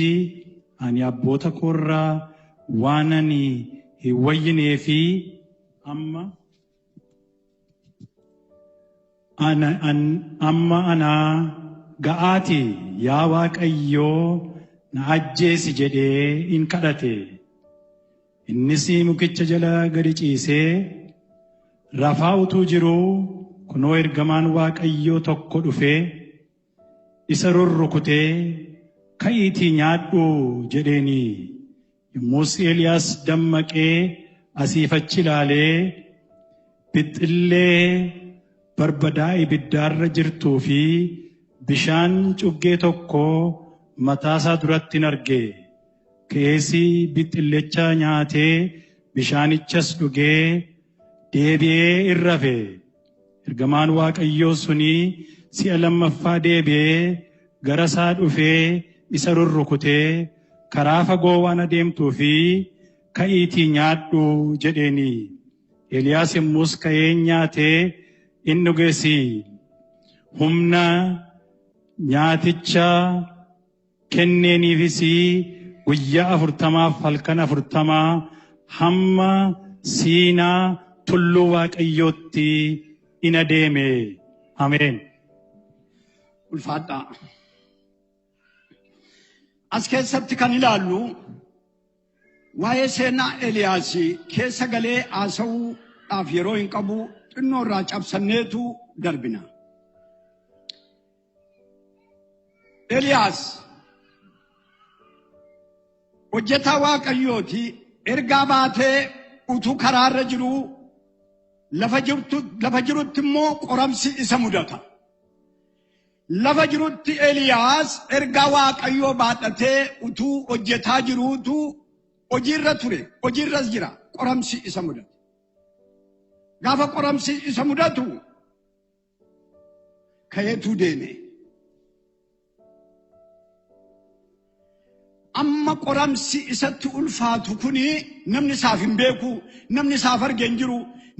ani abboota koorraa waan ani hin wayyinee fi amma amma anaa ga'aati yaa Waaqayyoo na ajjeesi jedhee in kadhate. Innis mukicha jala gadi ciisee rafaa utuu jiruu kunoo ergamaan Waaqayyoo tokko dhufee isa rurrukutee ka'iitii nyaadhu jedheeni. Yommus Eeliyaas dammaqee asiif achi ilaalee bixxillee barbadaa ibiddaarra jirtuu fi bishaan cuggee tokko mataasaa duratti hin arge. Ka'ees bixxillicha nyaatee bishaanichas dhugee deebi'ee in rafe. Ergamaan Waaqayyoo suni si'a lammaffaa deebi'ee gara isaa dhufee isa rurrukutee karaa fagoo waan adeemtuu fi ka'iitii nyaadhu jedheeni. Eeliyaas yommus ka'ee nyaatee in dhuges. Humna nyaaticha kenneeniifis guyyaa 40 halkan 40 hamma Siinaa tulluu Waaqayyootti in adeeme. Ameen. Ulfaadhaa. As keessatti kan ilaallu waa'ee seenaa Eeliyaas keessa galee haasa'uudhaaf yeroo hin qabu xinnoo irraa cabsanneetu darbina. Eeliyaas hojjetaa Waaqayyooti ergaa baatee utuu karaarra jiruu lafa jirutti immoo qoramsi isa mudata. Lafa jirutti Eeliyaas ergaa Waaqayyoo baadhatee utuu hojjetaa jiruutu hojiirra ture, hojiirras jira, qoramsi isa mudate. Gaafa qoramsi isa mudatu ka'eetu deeme. Amma qoramsi isatti ulfaatu kuni namni isaaf hin beeku, namni isaaf arge hin jiru,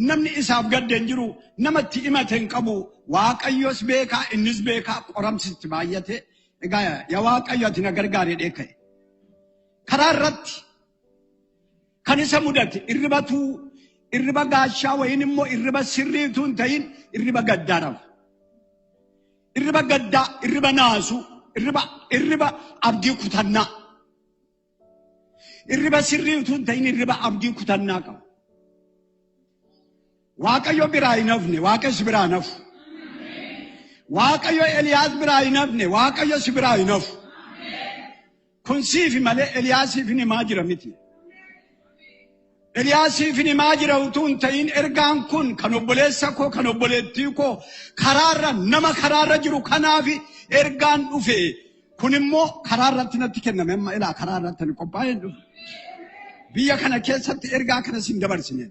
namni isaaf gadde hin jiru, namatti himate hin qabu. Waaqayyos beekaa, innis beekaa, qoramsi itti baay'ate. Egaa yaa Waaqayyo ati na gargaari jedhee ka'e. Karaa irratti kan isa mudate irribatuu, irriba gaashaa wayiin immoo irriba sirriituu hin ta'in irriba gaddaa rafa. Irriba gaddaa, irriba naasuu, irriba abdii kutannaa. Irriba sirriituu hin ta'in irriba abdii kutannaa qaba. Waaqayyo biraa hin hafne, Waaqayyo si biraa hin hafu. Waaqayyo Eeliyaas biraa hin hafne, Waaqayyo si biraa hin hafu. Kun siifi malee Eeliyaasiif hin himaa jira miti. Eeliyaasiif hin himaa jira utuu hin ta'in ergaan kun kan obboleessa koo, kan obboleettii koo karaarra nama karaarra jiru kanaaf ergaan dhufe. Kun immoo karaarratti natti kenname amma ilaa karaarratti ani qophaa'ee hin dhufe. Biyya kana keessatti ergaa kana sin dabarsine.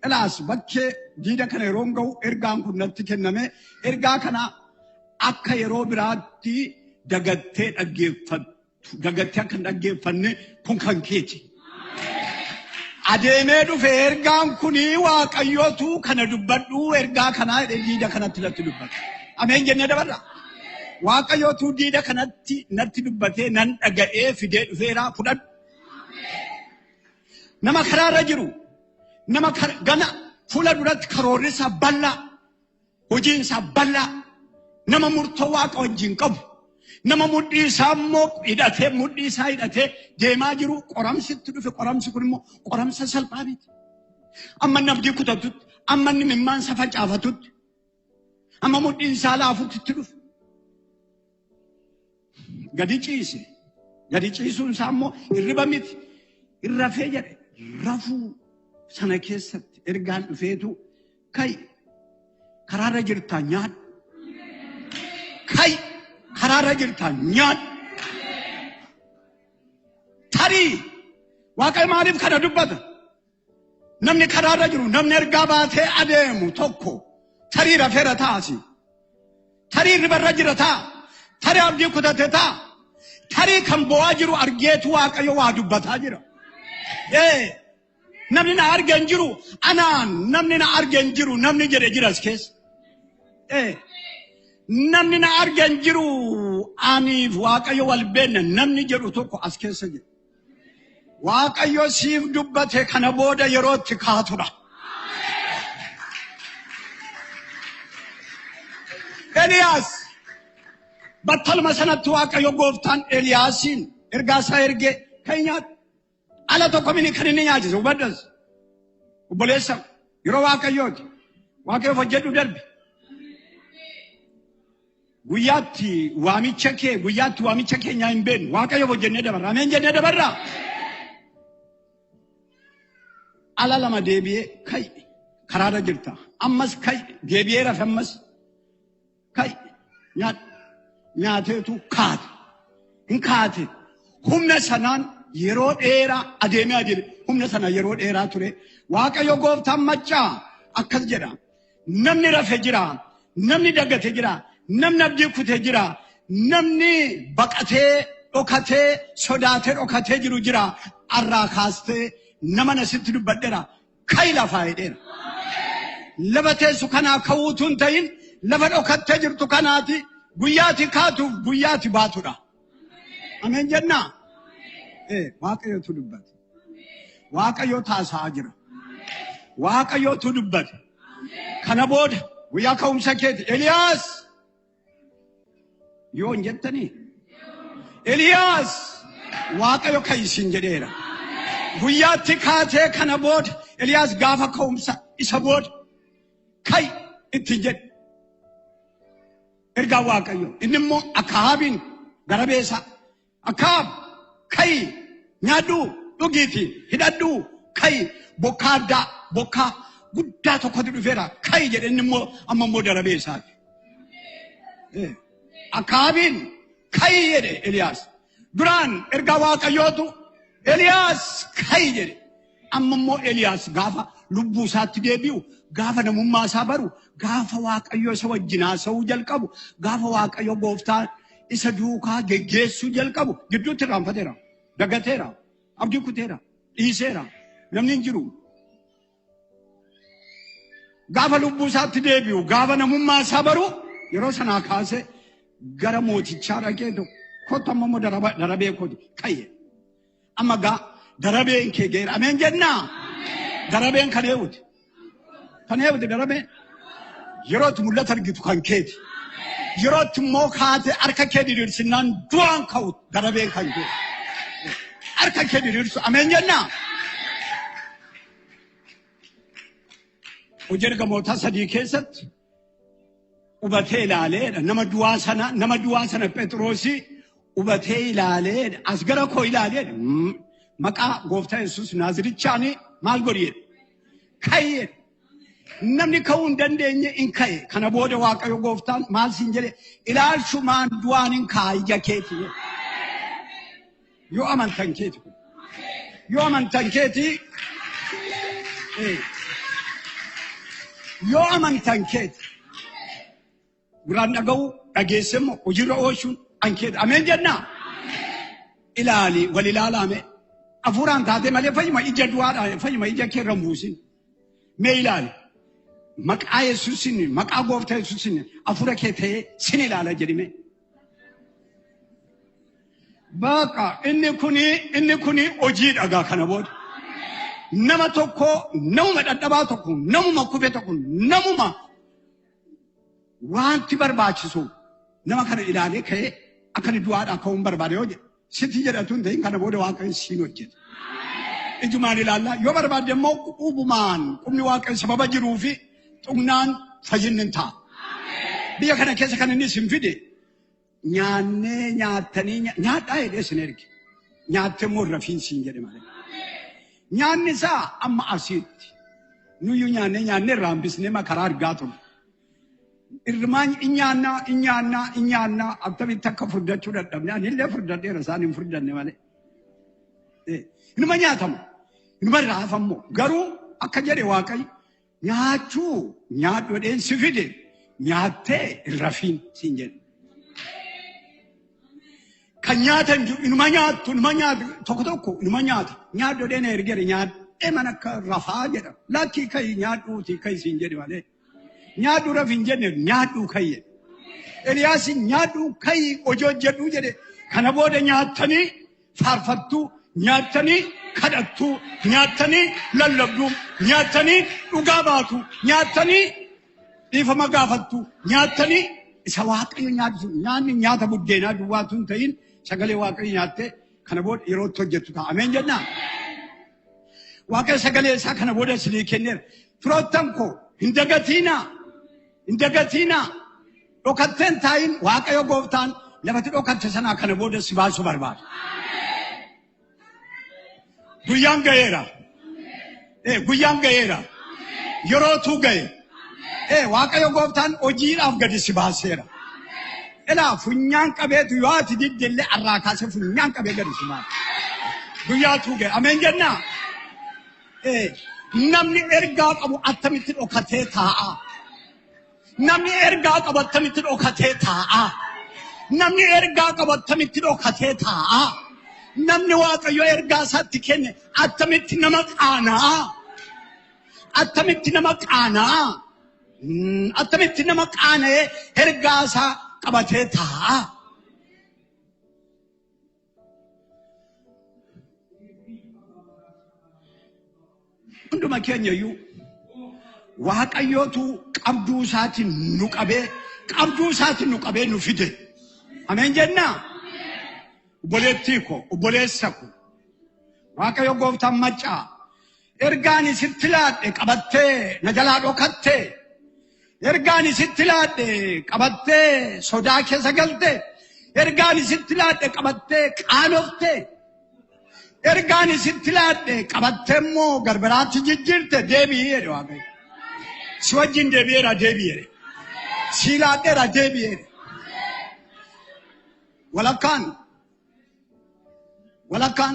Ilaas bakkee diida kana yeroo ga'u ergaan kun natti kenname. Ergaa kana akka yeroo biraatti dagattee dhaggeeffattu, dagattee akka hin dhaggeeffanne kun kan keeti. Adeemee dhufe ergaan kuni Waaqayyootu kana dubbadhu ergaa kanaa diida kanatti natti dubbata. Ameen jennee dabarra. Waaqayyootu diida kanatti natti dubbatee nan dhaga'ee fidee dhufeeraa fudhadhu. Nama karaarra jiru, nama gana fuula duratti karoorri isaa bal'aa, hojiin isaa bal'aa, nama murtoo Waaqa wajjin qabu, nama mudhii isaa immoo hidhatee mudhii isaa hidhatee deemaa jiru qoramsitti dhufe. Qoramsi kun immoo qoramsa salphaa miti. Amma inni abdii kutatutti, amma inni mimmaan isaa facaafatutti, amma mudhiin isaa laafutti itti dhufe. Gadi ciise. Gadi ciisuun isaa immoo hirriba miti. Rafee jedhe. Rafuu sana keessatti ergaan dhufeetu ka'i karaarra jirtaa nyaadhu. Ka'i karaarra jirtaa nyaadhu. Tarii Waaqayyo maaliif kana dubbata? Namni karaarra jiru, namni ergaa baatee adeemu tokko tarii rafeera taasi. Tarii hirribarra jira ta'a. Tarii abdii kutate ta'a. Tarii kan bo'aa jiru argeetu Waaqayyo waa dubbataa jira. Namni na arge hin jiru. Anaan namni na arge hin jiru. Namni jedhe jira as keessa. Namni na arge hin jiru. Aniif Waaqayyo wal beekna namni jedhu tokko as keessa jira. Waaqayyo siif dubbate kana booda yerootti kaatudha. Eliyaas battaluma sanatti Waaqayyo gooftaan Eliyaasiin ergaa isaa ergee kan nyaatu. Ala tokko mini kan inni nyaachise hubadhas. Obboleessa yeroo Waaqayyooti. Waaqayyoof hojjedhu darbi. Guyyaatti waamicha kee guyyaatti waamicha keenyaa hin beeknu. Waaqayyoof hojjennee dabarra. Ameen jennee dabarra. Ala lama deebi'ee ka'i karaarra jirta. Ammas ka'i deebi'ee rafe ammas ka'i nyaateetu kaate. Hin kaate. Humna sanaan yeroo dheeraa adeemee adeeme humna sana yeroo dheeraa ture. Waaqayyo gooftaan maccaa akkas jedha. Namni rafe jira. Namni daggate jira. Namni abdii kute jira. Namni baqatee dhokatee sodaatee dhokatee jiru jira. Arraa kaastee nama nasitti dubbadheera. Ka'i lafaa jedheera. Lafa teessu kanaa ka'uutu hin ta'in lafa dhokattee jirtu kanaati guyyaati kaatuuf guyyaati baatudha. Ameen jennaa? Waaqayyotu dubbate. Waaqayyo taasisaa jira. Waaqayyotu dubbate. Kana booda guyyaa ka'umsa keeti. Eliyaas yoo hin jettanii? Eliyaas Waaqayyo ka'isin jedheera. Guyyaatti kaatee kana booda Eliyaas gaafa ka'umsa isa booda ka'i ittiin jedhe. Ergaa Waaqayyo. Inni immoo Akaabiin gara beesaa. Akaab ka'i nyaadhu dhugiiti hidhadhu ka'i bokkaa addaa bokkaa guddaa tokkotu dhufeera ka'i jedhe inni immoo amma immoo darabee isaati. Akaabiin ka'i jedhe Eliyaas. Duraan ergaa Waaqayyootu Eliyaas ka'i jedhe. Amma immoo Eliyaas gaafa lubbuu isaatti deebi'u, gaafa namummaa isaa baru, gaafa Waaqayyo isa wajjin haasa'uu jalqabu, gaafa Waaqayyo gooftaan isa duukaa geggeessuu jalqabu gidduutti irraanfateera, dagateera, abdii kuteera, dhiiseera, namni hin jiru. Gaafa lubbuu isaatti deebi'u, gaafa namummaa isaa baru yeroo sanaa kaasee gara mootichaa dhaqee kottu amma immoo darabee kooti ka'e. Amma gaa darabeen kee geera. Ameen jennaa? Darabeen kan eewuti. Kan eewuti darabeen. Yeroo itti mul'ata argitu kan keeti. Yeroo itti immoo kaatee harka kee diriirsinaan du'aan ka'u darabeen kan keeti. Harka kee diriirsu. Ameen jennaa? Hojii ergamoota 3 keessatti hubatee ilaaleedha. Nama du'aa sana Phexrosii hubatee ilaaleedha. As gara koo ilaaleedha. Maqaa gooftaa Yesuus Naazirichaanii maal godhi jedhe? Ka'i jedhe. Namni ka'uu hin dandeenye hin ka'e. Kana booda Waaqayyo gooftaan maal siin jedhe? Ilaalchumaan du'aan hin kaa'a ija keeti jedhe. Yoo amantan keeti kun. Yoo amantan keeti. Yoo amantan keeti. Gurraan dhaga'u dhageesse immoo hojiirra oolchuun an keeti. Ameen jennaa? Ilaali wal ilaalaame. Hafuuraan taatee malee fayyuma ija du'aadhaan fayyuma ija kee irra hin buusin. Mee ilaali. Maqaa Yesuusin maqaa gooftaa Yesuusin hafuura kee ta'ee sin ilaala jedhime. Baqa inni kuni hojii dhagaa kana booda. Nama tokko namuma dadhabaa tokko namuma kufe tokko namuma wanti barbaachisu nama kana ilaalee ka'ee akka inni du'aadhaa ka'uun barbaade yoo jedhe sitti jedhatu hin ta'in kana booda Waaqayyo siin hojjeta. Ijumaan ilaallaa yoo barbaadde immoo qubumaan qubni Waaqayyo sababa jiruu fi xuqnaan fayyinni hin ta'a. Biyya kana keessa kan inni isin fide nyaannee nyaattanii nyaadhaa jedhee isin erge. Nyaattee immoo rafiin siin jedhe malee. Nyaanni isaa amma asiitti. Nuyyuu nyaannee nyaannee irraa hambisnee makaraa argaa turre. Irmaan inyaannaa akkamitti akka furdachuu dadhabne ani illee furdadheera isaan hin furdanne malee. Inuma nyaatamu inuma raafamu garuu akka jedhe Waaqayyo nyaachuu nyaadhu jedheen si fide nyaattee hin rafiin siin jedhe. Kan nyaatan jiru inuma nyaattu inuma nyaatu tokko tokko inuma nyaata. Nyaadhu dheena ergere nyaadhee mana akka rafaa jedha. Lakkii kayi nyaadhuuti kayi siin jedhe malee. Nyaadhu raf hin jenne nyaadhu kayi. Eliyaas nyaadhu kayi hojii hojjedhu jedhe. Kana booda nyaattanii faarfattuu, nyaattanii kadhattuu, nyaattanii lallabduu, nyaattanii dhugaa baatu, nyaattanii dhiifama gaafattu, nyaattanii isa Waaqayyo nyaatu. Nyaanni nyaata buddeenaa duwwaatu hin ta'in sagalee Waaqayyo nyaattee kana booda yeroo itti hojjettu ta'a. Ameen jennaa? Waaqayyo sagalee isaa kana booda isinii kenneera. Firoottan koo hin dagatiinaa, hin dagatiinaa. Dhokatteen taayin Waaqayyo gooftaan lafatti dhokatte sanaa kana booda si baasuu barbaada. Guyyaan ga'eera. Guyyaan ga'eera. Yerootu ga'e. Waaqayyo gooftaan hojiidhaaf gadi si baaseera. Ilaa funyaan qabeetu yoo ati didde illee arraa kaasee funyaan qabee gadi si baasa. Guyyaatu ga'e. Ameen jennaa? Namni ergaa qabu attamitti dhokatee taa'a? Namni ergaa qabu attamitti dhokatee taa'a? Namni ergaa qabu attamitti dhokatee taa'a? Namni Waaqayyo ergaa isaatti kenne attamitti nama qaana'a? Attamitti nama qaana'a? Attamitti nama qaana'ee ergaa isaa qabatee taa'a? Hunduma keenya iyyuu Waaqayyootu qabduu isaatiin nu qabee, qabduu isaatiin nu qabee nu fide. Ameen jennaa? Obboleettii koo, obboleessa koo, Waaqayyo gooftaan maccaa ergaan isitti laadhe qabattee na jalaa dhokattee, ergaan isitti laadhe qabattee sodaa keessa galtee, ergaan isitti laadhe qabattee qaanoftee, ergaan isitti laadhe qabattee immoo garbiraatti jijjiirte deebi'i jedhe Waaqayyo. Si wajjin deebi'eera deebi'i jedhe. Si laadheera deebi'i jedhe. Walakkaan walakkaan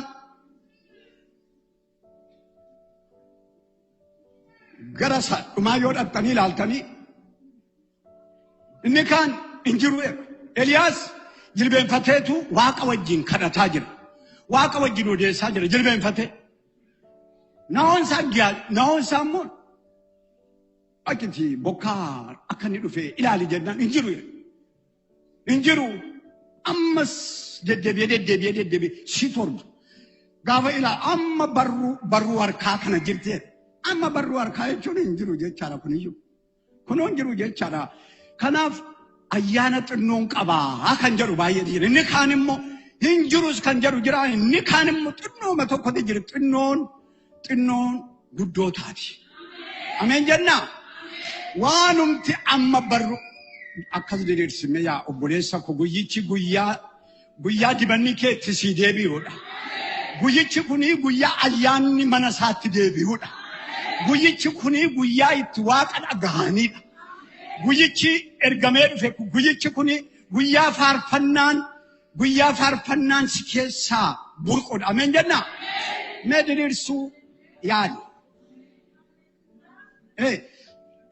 gara dhumaa yoo dhaqxanii ilaaltanii inni kaan hin jiru. Eliyaas jilbeenfateetu Waaqa wajjin kadhataa jira. Waaqa wajjin odeessaa jira jilbeenfatee. Naa'oon isaa immoo dhaqiti bokkaa akka inni dhufe ilaali jennaan hin jiru. Hin jiru. Ammas deddeebi'ee deddeebi'ee deddeebi'ee si torba. Gaafa ilaa amma barruu harkaa kana jirti. Amma barruu harkaa jechuun hin jiru jechaadha kuniyyuu. Kunoo hin jiru jechaadha. Kanaaf ayyaana xinnoon qabaa kan jedhu baay'ee jira. Inni kaan immoo hin jirus kan jedhu jira. Inni kaan immoo xinnooma tokkotu jira. Xinnoon xinnoon guddoo taati. Ameen jennaa? Waanumti amma barru akkas diriirsime yaa obboleessa ko, guyyichi guyyaa dibanni kee itti sii deebi'uudha. Guyyichi kuni guyyaa ayyaanni mana isaatti deebi'uudha. Guyyichi kuni guyyaa itti Waaqa dhaga'aniidha. Guyyichi ergamee dhufe guyyichi kuni guyyaa faarfannaan si keessaa burqudha. Ameen jennaa? Mee diriirsuu yaali.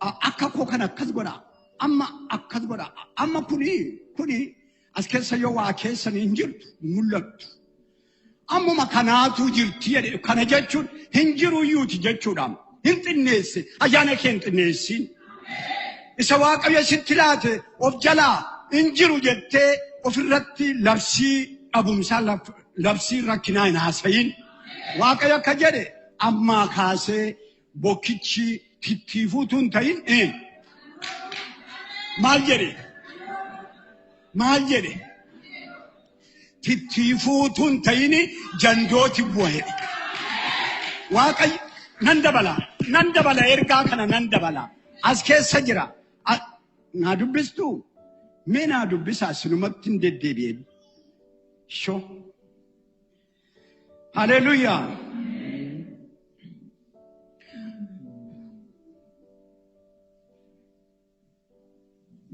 Akka koo kana akkas godha. Amma akkas godha. Amma kuni as keessa yoo waa keessan hin jirtu mul'attu. Ammuma kanaatu jirti jedhe. Kana jechuun hin jiru iyyuuti jechuudha. Hin xinneesse, ayyaana kee hin xinneessin. Isa Waaqayyo sitti laate of jalaa hin jiru jettee ofirratti labsii dhabumsaa, labsii rakkinaa hin haasayin. Waaqayyo akka jedhe ammaa kaasee bokkichi tittiifuutu hin ta'in maal jedhe? Maal jedhe? Tittiifuutu hin ta'in jandooti bu'a jedhe. Waaqayyo nan dabala, nan dabala, ergaa kana nan dabala. As keessa jira. Naa dubbistuu? Mee naa dubbisaa, sinumatti hin deddeebi'e. Shoo. Haleluuyaa.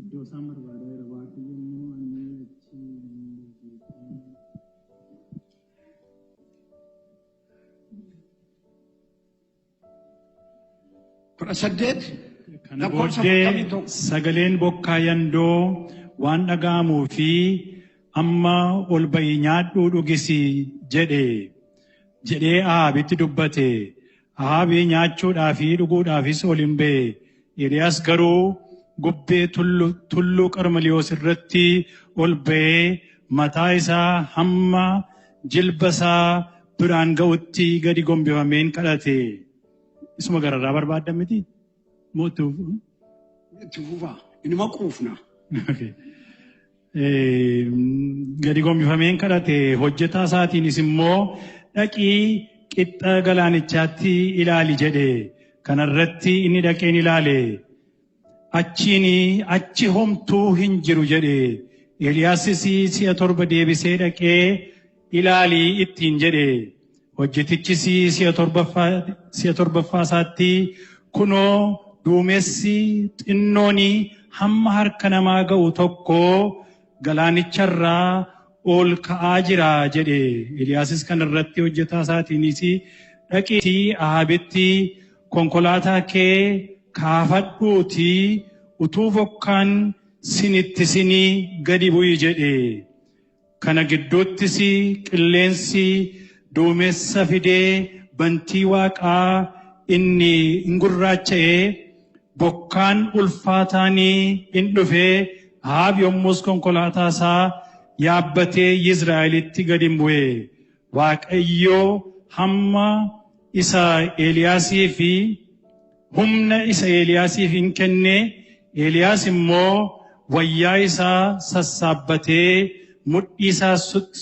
Iddoo isaan barbaadaa jira. Waaqayyo immoo ani achi hin 18. Kana Lakkoofsa booddee 41. sagaleen bokkaa yandoo waan dhaga'amuu fi Amma ol ba'i nyaadhuu dhugisi jedhe jedhee Ahaabitti dubbate. Ahaabi nyaachuudhaa fi dhuguudhaafis ol hin ba'e. Eeliyaas garuu gubbee tulluu Qarmeliyoos irratti ol ba'ee mataa isaa hamma jilba isaa biraan ga'utti gadi gombifameen kadhate. Isuma gararraa barbaaddan miti? Mootu. Itti fufaa. Inuma quufna. Okay. Gadi gombifameen kadhate. Hojjetaa isaatiinis immoo dhaqii qixxa galaanichaatti ilaali jedhe. Kanarratti inni dhaqeen ilaale. Achiin achi homtuu hin jiru jedhe. Eeliyaasis si'a 7 deebisee dhaqee ilaali ittiin jedhe. Hojjetichis si'a torbaffaa isaatti kunoo duumessi xinnoon hamma harka namaa ga'u tokko galaanicharraa ol ka'aa jira jedhe. Eeliyaasis kanarratti hojjetaa isaatiinis dhaqiitii Ahaabitti konkolaataa kee kaafadhuutii utuu bokkaan sinitti sinii gadi bu'i jedhe. Kana gidduuttis qilleensi duumessa fidee bantii waaqaa inni hin gurraacha'ee bokkaan ulfaataan in dhufe. Ahaab yommus konkolaataa isaa yaabbatee Yizraa'elitti gadi bu'e. Waaqayyo hamma isa Eeliyaasii fi humna isa Eeliyaasiif hin kenne. Eeliyaas immoo wayyaa isaa sassaabbatee mudhii isaa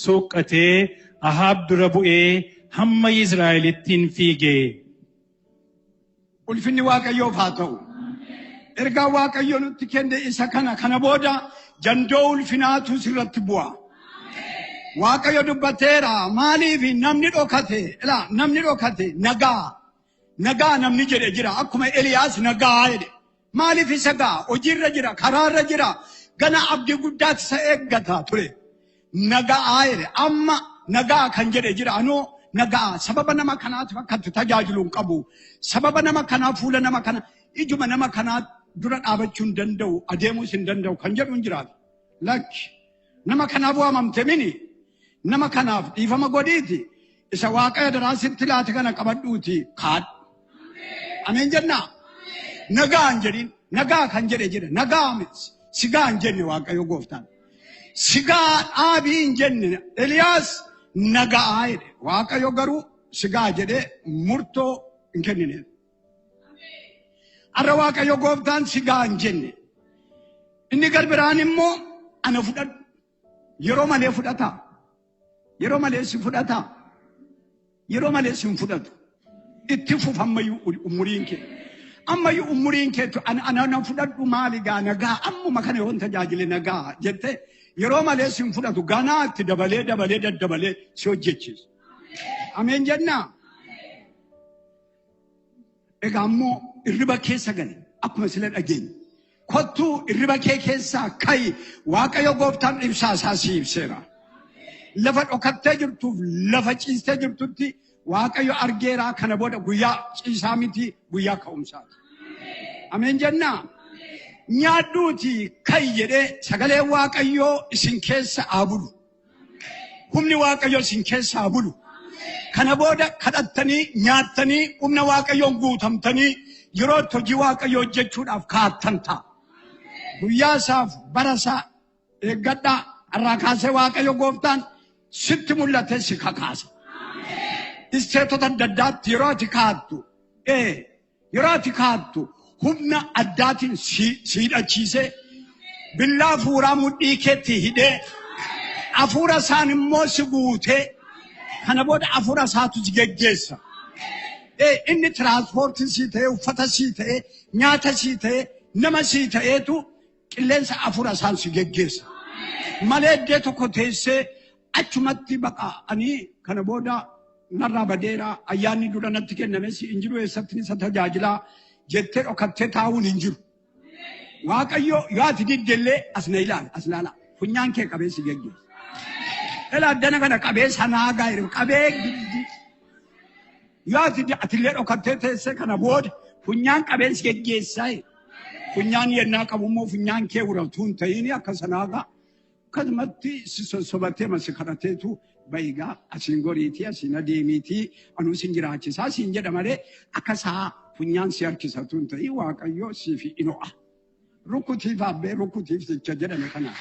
suuqqatee Ahaab dura bu'ee hamma Yizraa'elitti hin fiige. Ulfinni Waaqayyoof haa ta'u. Ergaa Waaqayyo nutti kenne isa kana. Kana booda jandoo ulfinaatu sirratti bu'a. Waaqayyo dubbateera. Maaliif namni dhokate? Ilaa namni dhokate nagaa. Nagaa namni jedhe jira. Akkuma Eliyaas nagaa jedhe. Maaliif isa gaa? Hojiirra jira, karaarra jira. Gana abdii guddaatti isa eeggata ture. Nagaa jedhe. Amma nagaa kan jedhe jira. Anoo nagaa sababa nama kanaatiif akkatti tajaajilu hin qabu. Sababa nama kanaa fuula nama kana ijuma nama kanaa dura dhaabachuu hin danda'u, adeemuus hin danda'u kan jedhu hin jiraatu. Lakki nama kanaaf waamamte mini. Nama kanaaf dhiifama godhiiti. Isa Waaqayyo daraa sitti laate kana qabadhuuti kaadhu. Ameen jennaa? Nagaa hin jedhin. Nagaa kan jedhe jira. Nagaa miti. Sigaa hin jenne Waaqayyo gooftaan. Sigaa dhaabii hin jenne. Eliyaas nagaa jedhe. Waaqayyo garuu sigaa jedhee murtoo hin kennineef. Har'a Waaqayyo gooftaan sigaa hin jenne. Inni garbiraan immoo ana fudhadhu. Yeroo malee fudhata. Yeroo malee si fudhata. Yeroo malee si hin fudhatu. Itti fufa ammayyuu umuriin kee. Ammayyuu umuriin kee ana fudhadhu maali gaa nagaa ammuma kana yoon tajaajile nagaa jette yeroo malee si hin fudhatu. Ganaa itti dabalee dabalee daddabalee si hojjechiisa. Ameen jennaa? Egaa ammoo irriba keessa gale akkuma sila dhageenye. Kottuu irriba kee keessaa ka'i. Waaqayyo gooftaan ibsaa isaa si ibseera. Lafa dhokattee jirtuuf lafa ciistee jirtutti Waaqayyo argeera. Kana booda guyyaa ciisaa miti, guyyaa ka'umsaati. Ameen jennaa? Nyaadhuuti ka'i jedhee sagalee Waaqayyoo isin keessa haa bulu. Humni Waaqayyoo isin keessa haa bulu. Kana booda kadhattanii nyaattanii humna Waaqayyoon guutamtanii yeroo itti hojii Waaqayyoo hojjechuudhaaf kaattan ta'a. Guyyaa isaaf bara isaa eeggadhaa. Irraa kaasee Waaqayyo gooftaan sitti mul'ate si kakaasa. Isteetota adda addaatti yeroo ati kaattu, yeroo ati kaattu humna addaatiin si hidhachiisee billaa hafuuraa mudhii keetti hidhee hafuura isaan immoo si guutee kana booda hafuura isaatu si geggeessa. Inni tiraanspoortii sii ta'ee, uffata sii ta'ee, nyaata sii ta'ee, nama sii ta'eetu qilleensa hafuura isaan si geggeessa. Malee iddoo tokko teessee achumatti baqa ani kana booda narraa badeera ayyaanni dura natti kennames hin jiru eessatti isa tajaajilaa jettee dhokattee taa'uun hin jiru. Waaqayyo yoo ati diddellee as na ilaali as ilaala funyaan kee qabee si geggeessa. Ela addana kana qabee sanaa gaa'e qabee giddi. Yoo ati atillee dhokattee teessee kana booda funyaan qabee si geggeessaa. Funyaan yennaa qabu immoo funyaan kee uratu hin ta'in akka sanaa ga'a. Akkasumatti si sossobatee ma si kadhateetu bayigaa asiin goriitii asiin adeemiitii anuu sin jiraachisaa siin jedha malee akka isaa funyaan si harkisatu hin ta'in Waaqayyo siif in ho'a. Rukutiif abbee rukutiif jecha jedhame kana.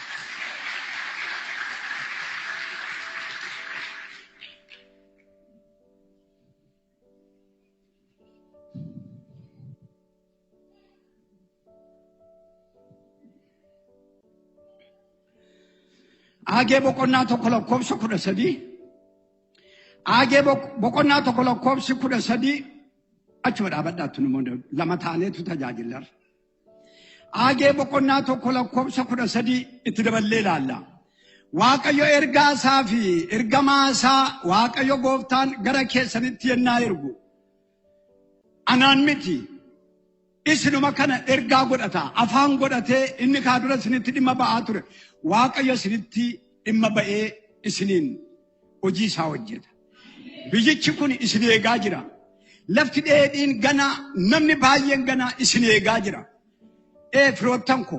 Aagee boqonnaa 1 lakkoofsa 13. Aagee boqonnaa 1 lakkoofsi 13 achuma dhaabadhaattu namoonni lama taaneetu tajaajilarra. Aagee boqonnaa 1 lakkoofsa 13 itti daballee ilaalla. Waaqayyo ergaa isaa fi ergamaa isaa Waaqayyo gooftaan gara keessanitti yennaa ergu. Anaan miti isinuma kana ergaa godhata afaan godhatee inni kaa dura isinitti dhimma ba'aa ture. Waaqayyo isinitti dhimma ba'ee isiniin hojii isaa hojjeta. Biyyichi kun isin eegaa jira. Lafti dheedhiin ganaa namni baay'een ganaa isin eegaa jira. Firoottan ko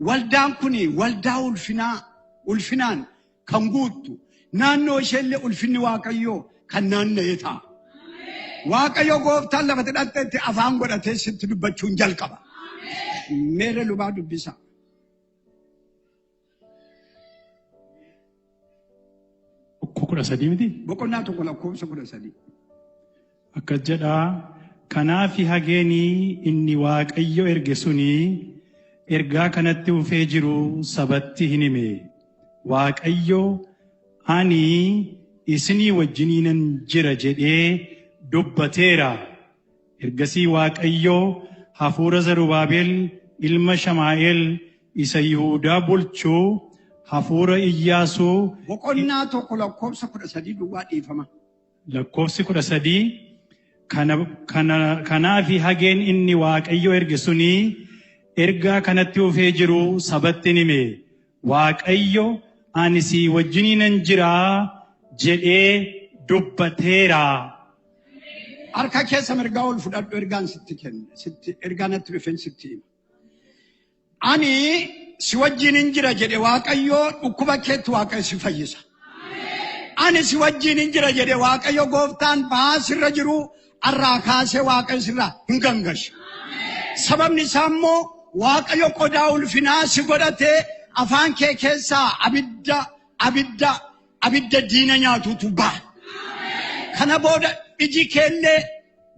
waldaan kun waldaa ulfinaa ulfinaan kan guuttu naannoo isheellee ulfinni Waaqayyoo kan naanna'ee ta'a. Waaqayyo gooftaan lafa hidhatteetti afaan godhatee sitti dubbachuun jalqaba. Meera lubaa dubbisa. Tokko 13 miti? Boqonnaa 1 lakkoofsa 13. Akkas jedhaa kanaafi hageenii inni Waaqayyo erge suni ergaa kanatti ufee jiru sabatti hin hime. Waaqayyo ani isinii wajjiniinan jira jedhee dubbateera. Ergasii Waaqayyo hafuura Zarubaabel ilma Shamaa'el isa Yihuudaa bulchuu hafuura Iyyaasuu Boqonnaa 1 lakkoofsa 13 duwwaa dhiifama. Lakkoofsi 13 kanaafi hageen inni Waaqayyo erge suni ergaa kanatti ufee jiru sabatti hin hime. Waaqayyo ani si wajjiniinan jira jedhee dubbateera. Harka keessa mirgaa ol fudhadhu ergaan sitti kenne sitti ergaa natti dhufeen sitti hima. Ani si wajjinin jira jedhe Waaqayyo dhukkuba keetti Waaqayyo si fayyisa. Ani si wajjinin jira jedhe Waaqayyo gooftaan ba'aa sirra jiru arraa kaasee Waaqayyo sirraa hin gangashu. Sababni isaa immoo Waaqayyo qodaa ulfinaa si godhatee afaan kee keessaa abidda abidda abidda diina nyaatutu ba'a. Kana booda iji keellee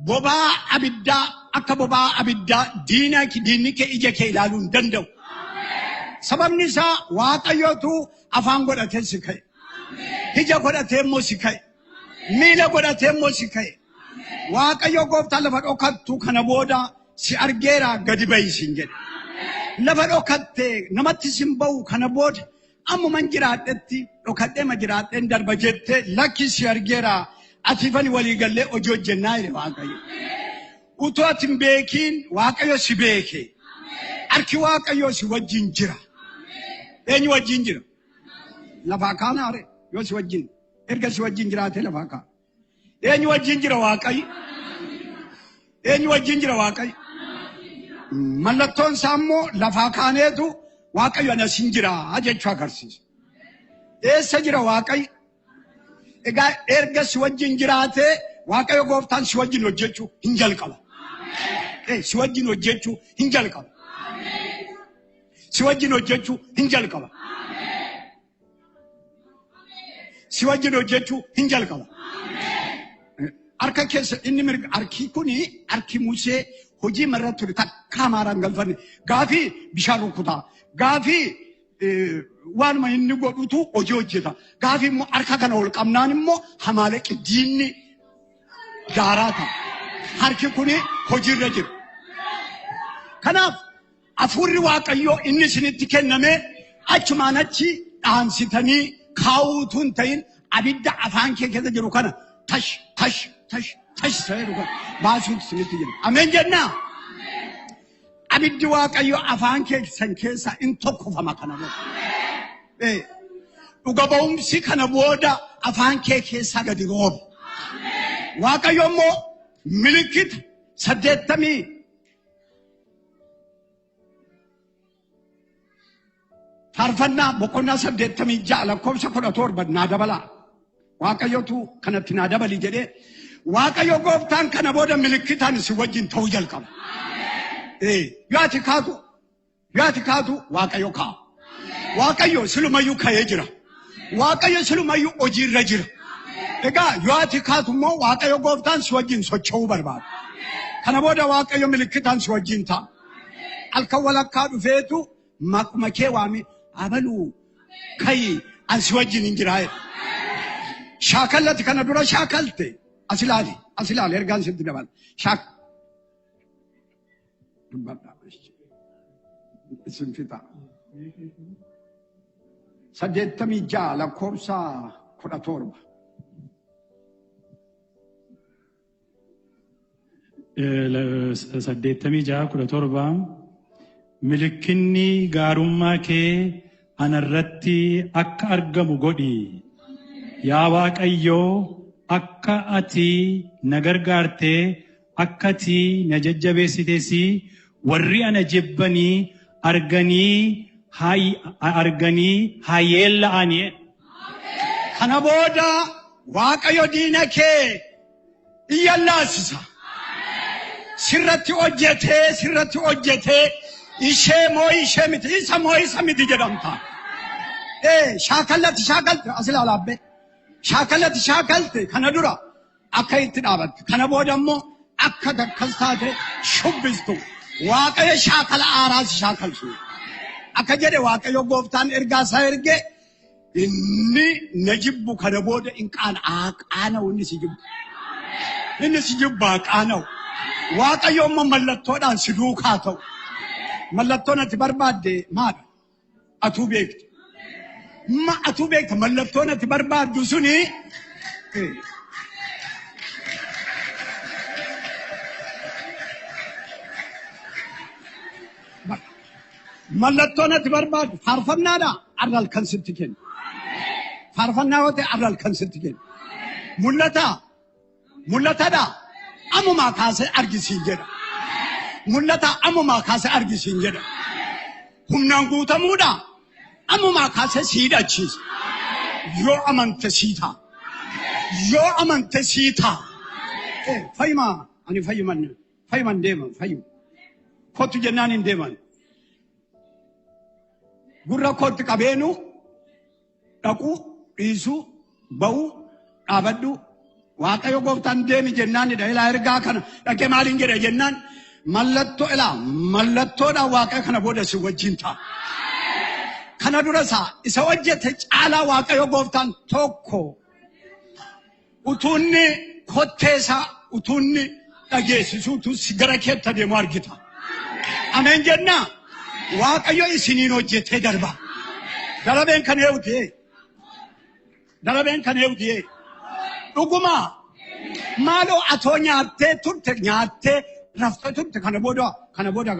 bobaa abiddaa akka bobaa abiddaa diinni kee ija kee ilaaluu hin danda'u. Sababni isaa Waaqayyotu afaan godhatee si ka'e. Ija godhatee immoo si ka'e. Miila godhatee immoo si ka'e. Waaqayyo gooftaan lafa dhokattu kana booda si argeera gadi ba'i siin jedhe. Lafa dhokatte namatti sin ba'u kana booda ammuman jiraadhetti dhokadhee ma jiraadheen darba jettee lakki si argeera atiifani walii gallee hojii hojjennaa jedhe Waaqayyo. Utuu ati hin beekiin Waaqayyo si beeke. Harki Waaqayyo si wajjin jira. Eenyu wajjin jira? Lafaa kaanaare yoo si wajjin erga si wajjin jiraatee lafaa kaana. Eenyu wajjin jira Waaqayyo? Eenyu wajjin jira Waaqayyo? Mallattoon isaa immoo lafaa kaaneetu Waaqayyo ana sin jira jechuu agarsiisa. Eessa jira Waaqayyo? Egaa erga si wajjin jiraatee Waaqayyo gooftaan si wajjin hojjechuu hin jalqaba. Si wajjin hojjechuu hin jalqaba. Si wajjin hojjechuu hin jalqaba. Si wajjin hojjechuu hin jalqaba. Harka keessa inni mirga harki kuni harki Musee hojii marra ture takka amaaraan galfanne gaafii bishaan rukutaa gaafii waanuma inni godhutu hojii hojjeta gaafii immoo harka kana ol qabnaan immoo hamaaleqi diinni daaraa ta'a. Harki kuni hojiirra jira. Kanaaf hafuurri Waaqayyoo inni isinitti kenname achumaan achi dhaansitanii kaawuutu hin ta'in abidda afaan kee keessa jiru kana tash tash tash tash ta'ee dhuga baasuutu isinitti jira. Ameen jennaa? Abiddi Waaqayyoo afaan keessan keessaa in tokkofama kana booda. Dhuga ba'umsi kana booda afaan kee keessaa gadi rooba. Waaqayyo immoo milikita 80 Faarfannaa boqonnaa 86 lakkoofsa 17 naa dabalaa. Waaqayyotu kanatti naa dabali jedhee Waaqayyo gooftaan kana booda milikitaan si wajjin ta'uu jalqaba. Yoo ati kaatu yoo ati kaatu Waaqayyo kaa'a. Waaqayyo silumayyuu ka'ee jira. Waaqayyo silumayyuu hojiirra jira. Egaa yoo ati kaatu immoo Waaqayyo gooftaan si wajjin socho'uu barbaada. Kana booda Waaqayyo milikitaan si wajjin ta'a. Halkan walakkaa dhufeetu maquma kee waame abaluu ka'i an si wajjin hin jiraa jedha. Shaakallati kana dura shaakalte as ilaali as ilaali ergaan sitti dabala. Shaak dubbadhaa isin fixa. 86 lakkoofsa 17. 86:17 Milikinni gaarummaa kee anarratti akka argamu godhi. Yaa Waaqayyoo akka ati na gargaartee akka ati na jajjabeessites warri ana jibbanii arganii haa yeella'anii. Kana booda Waaqayyo diina kee iyyallaasisa. Sirratti hojjetee sirratti hojjetee ishee moo ishee miti isa moo isa miti jedhamta. Shaakallatti shaakalte as ilaalaa abbee. Shaakallatti shaakalte kana dura akka itti dhaabatte. Kana booda immoo akka akkas taate shubbistu. Waaqayyo shaakala aaraas shaakalsu. Akka jedhe Waaqayyo gooftaan ergaa isaa erge inni na jibbu kana booda hin qaana qaana'u inni si jibbu. Inni si jibbaa qaana'u. Waaqayyo immoo mallattoodhaan si duukaa ta'u. Mallattoon ati barbaadde maali? Atuu beekta. Ma atuu beekta mallattoon ati barbaaddu suni mallattoon ati barbaaddu faarfannaadha arra halkan sitti kenna. Faarfannaa yoo ta'e arra halkan sitti kenna. Mul'ataa mul'atadha ammumaa kaasee argisiin jedha. Mul'ataa ammumaa kaasee argisiin jedha. Humnaan guutamuudha ammumaa kaasee si hidhachiisa. Yoo amante sii ta'a. Yoo amante sii ta'a. Fayyuma ani fayyuman fayyuman deeman fayyuma. Kottu jennaan hin deeman. Gurra kootti qabeenu dhaquu dhiisuu ba'uu dhaabadhu Waaqayyo gooftaan deemi jennaanidha. Ilaa ergaa kana dhaqee maaliin jedhe jennaan mallattoo ilaa mallattoodhaan Waaqayyo kana booda si wajjin ta'a. Kana dura isaa isa hojjete caalaa Waaqayyo gooftaan tokko utuunni kottee isaa utuunni dhageessisuutu si gara keetti adeemu argita. Ameen jennaa Waaqayyo isiniin hojjetee darba. Darabeen kan eewutee darabeen kan eewutee dhuguma maaloo atoo nyaattee turte nyaattee raftee turte kana booda kana booda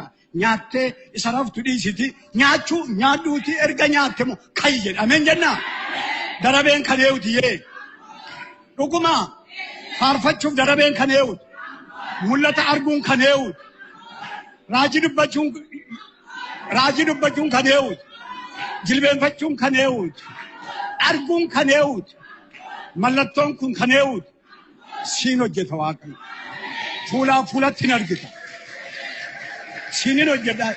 nyaattee isa raftu dhiisiti nyaachuu nyaadhuuti erga nyaatte moo kayi jedha. Ameen jennaa darabeen kan eewutee dhuguma faarfachuuf darabeen kan eewutu mul'ata arguun kan eewutu raajii dubbachuun kan eewutu jilbeenfachuun kan eewutu arguun kan eewutu mallattoon kun kan eewutu siin hojjeta Waaqayyo. Fuulaa fuulatti hin argita. Siinin hojjedha.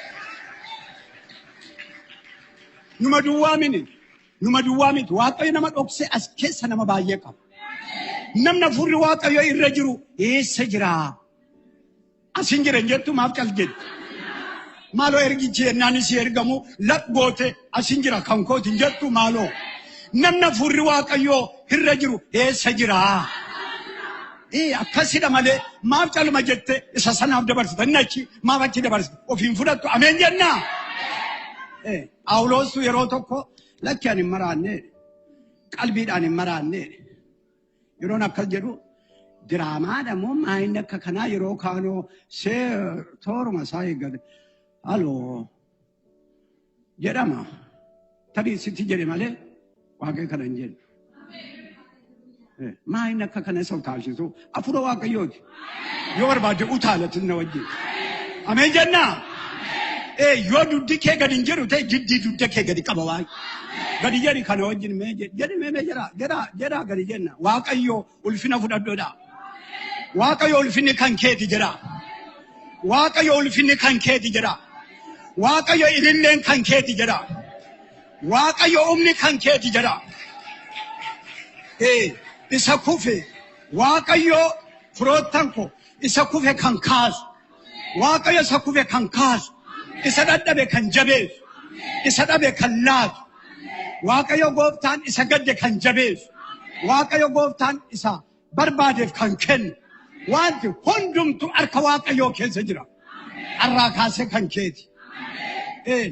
Numa duwwaa mini. Numa duwwaa miti. Waaqayyo nama dhoksee as keessa nama baay'ee qaba. Namni hafuurri Waaqayyo irra jiru eessa jiraa? As hin jiran jettu maaf cal jetti? Maaloo ergichi yennaan isii ergamu laq goote as hin jira kan kooti hin jettu maaloo? Namni hafuurri Waaqayyoo irra jiru eessa jiraa? Akkasidha malee maaf caluma jette isa sanaaf dabarsita inni achi maaf achi dabarsita ofiin fudhattu ameen jennaa. Phaawulostu yeroo tokko lakki ani hin maraanne qalbiidhaan hin maraanne yeroon akkas jedhu diraamaadha moo maayinni akka kanaa yeroo kaanoo see tooruma isaa eeggate haloo jedhama tarii sitti jedhe malee Waaqayyo kana hin jedhu. Maayinni akka kana isa utaalchisu hafuura Waaqayyooti. Yoo barbaadde utaalati na wajjin. Ameen jennaa. Yoo dugdi kee gadi hin jedhu ta'e jiddii dugda kee gadi qaba waa'ee. Gadi jedhi kana wajjin mee jedhi mee jedha jedha jedha gadi jenna. Waaqayyo ulfina fudhadhoodha. Waaqayyo ulfinni kan keeti jedha. Waaqayyo ulfinni kan keeti jedha. Waaqayyo ililleen kan keeti jedha. Waaqayyo humni kan keeti jedha. Isa kufe Waaqayyo firoottan ko isa kufe kan kaasu. Waaqayyo isa kufe kan kaasu. Isa dadhabe kan jabeessu. Isa dhabe kan laatu. Waaqayyo gooftaan isa gadde kan jabeessu. Waaqayyo gooftaan isa barbaadeef kan kennu. Wanti hundumtu harka Waaqayyoo keessa jira. Har'aa kaasee kan keeti.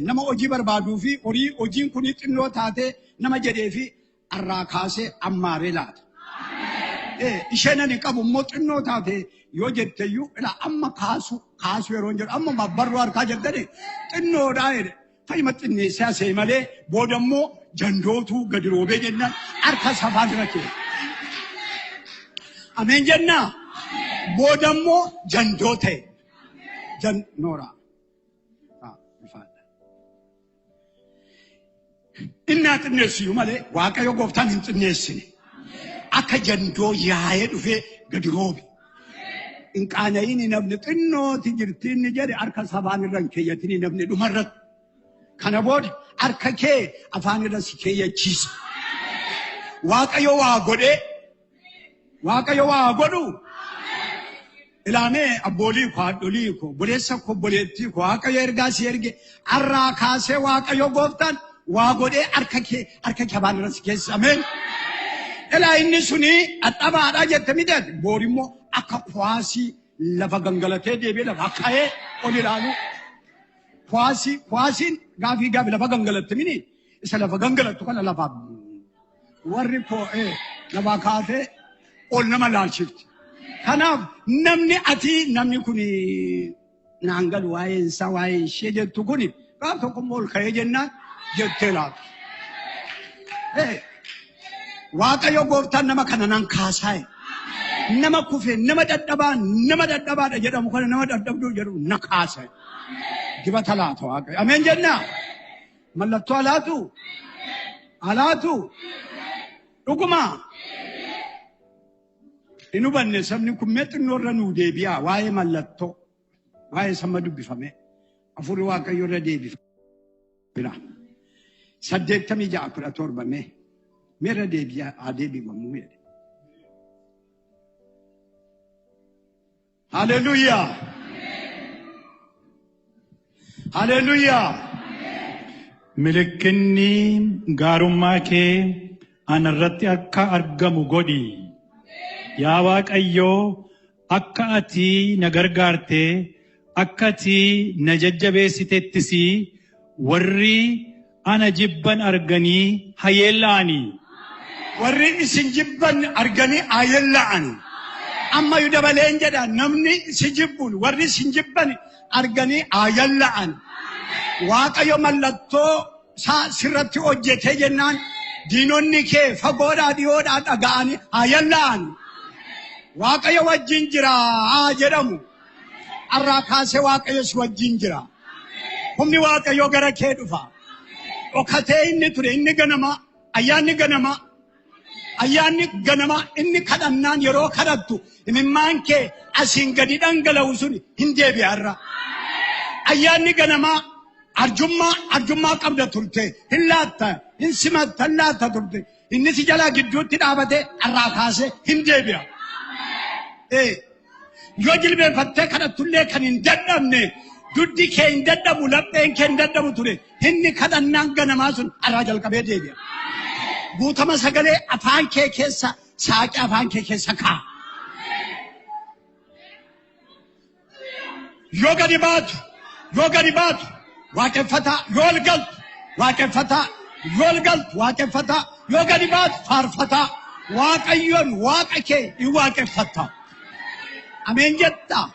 Nama hojii barbaaduu fi horii hojiin kun xinnoo taatee nama jedhee fi har'aa kaasee ammaaree laata. Isheen ani qabu immoo xinnoo taate yoo jetteyyuu ilaa amma kaasu kaasu yeroo jedhu amma barruu harkaa jettani xinnoodhaa jedhe. Fayyima xinneessee asee malee booda immoo jandootu gadi roobee jennaan harka safaa bira kee. Ameen jennaa booda immoo jandoo ta'e. Noora. Inni haa xinneessiyyuu malee Waaqayyo gooftaan hin xinneessine. Akka jandoo yaa'ee dhufee gadi roobe. Hin qaana'iin namni xinnooti jirti inni jedhe harka afaan irra hin keeyyatin namni dhumarratti. Kana booda harka kee afaan irra si keeyyachiisa. Waaqayyo waa godhee Waaqayyo waa godhu. Ilaamee abboolii koo haadholii koo obboleessa koo obboleettii koo Waaqayyo ergaa si erge har'aa kaasee Waaqayyo gooftaan waa godhee harka kee afaan irra si keessa. Ameen. Ilaa inni suni dhadhabaadha jette miti boori immoo akka kuwaasii lafa gangalatee deebi'ee lafa ka'ee ol ilaalu. Kuwaasiin gaafii gaafi lafa gangalatte mini isa lafa gangalattu kana lafa warri lafa kaatee ol nama laalchifti. Kanaaf namni ati namni kun naan galu waa'een isaa waa'een ishee jettu kuni gaaf tokko immoo ol ka'ee jennaan jettee laatu. Waaqayyo gooftaan nama kana nan kaasaa'e. Nama kufe nama dadhabaa nama dadhabaadha jedhamu kana nama dadhabduu jedhu na kaasa'e. Dibata laata Waaqayyo. Ameen jennaa. Mallattoo alaatu. Alaatu. Dhuguma. Hin hubanne sabni kun mee xinnoo irra nuu deebi'a waa'ee mallattoo waa'ee sama dubbifame hafuurri Waaqayyo irra deebifame. 86 17 mee. Meerra deebi'a haa deebifamu jedhe. Haleluuyaa. Haleluuyaa. Milikinni gaarummaa kee anarratti akka argamu godhi. Yaa Waaqayyoo akka ati na gargaarte akka ati na jajjabeessitettis warri ana jibban arganii hayeella'ani. Warri isin jibban arganii hayeella'ani. Ammayyuu dabaleen jedha namni si jibbuun warri isin jibban arganii hayeella'an. Waaqayyo mallattoo isaa sirratti hojjetee jennaan diinonni kee fagoodhaa dhiyoodhaa dhaga'anii hayeella'an. Waaqayyo wajjin jira jedhamu. Har'aa kaasee Waaqayyo si wajjin jira. Humni Waaqayyoo gara kee dhufa. Dhokatee inni ture inni ganama ayyaanni ganama ayyaanni ganama inni kadhannaan yeroo kadhattu imimmaan kee asiin gadi dhangala'u sun hin deebi'a har'a. Ayyaanni ganamaa arjummaa qabda turte hin laatta hin simatta hin laatta turte inni si jalaa gidduutti dhaabate har'aa kaasee hin deebi'a. Yoo jilbeenfattee kadhattullee kan hin dadhabne duddi kee hin dadhabu lapheen kee hin dadhabu ture inni kadhannaan ganamaa sun har'aa jalqabee deebi'a. Guutama sagalee afaan kee keessa saaqee afaan kee keessa kaa'a. Yoo gadi baatu waaqeffataa yoo ol galtu waaqeffataa yoo ol galtu waaqeffataa yoo gadi baatu faarfataa Waaqayyoon waaqa kee hin waaqeffatta. Ameen jettaa?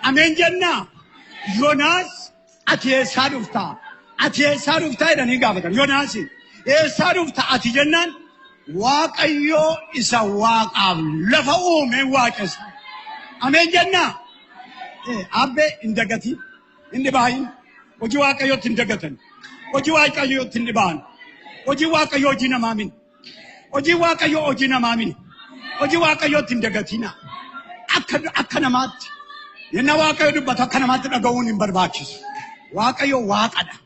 Ameen jennaa? Yoonaas ati eessaa dhuftaa? Ati eessaa dhuftaa jedhanii gaafatan. Yoonaas eessaa dhufta ati jennaan Waaqayyoo isa waaqaaf lafa uume waaqessa. Ameen jennaa? Abbee hin dagatiin, hin dhibaayin. Hojii Waaqayyootti hin dagatan. Hojii Waaqayyootti hin dhiba'an. Hojii Waaqayyoo hojii namaa mini. Hojii Waaqayyoo hojii namaa mini. Hojii Waaqayyootti hin dagatina. Akka namaatti. Yenna Waaqayyo dubbatu akka namaatti dhaga'uun hin barbaachisu. Waaqayyo Waaqadha.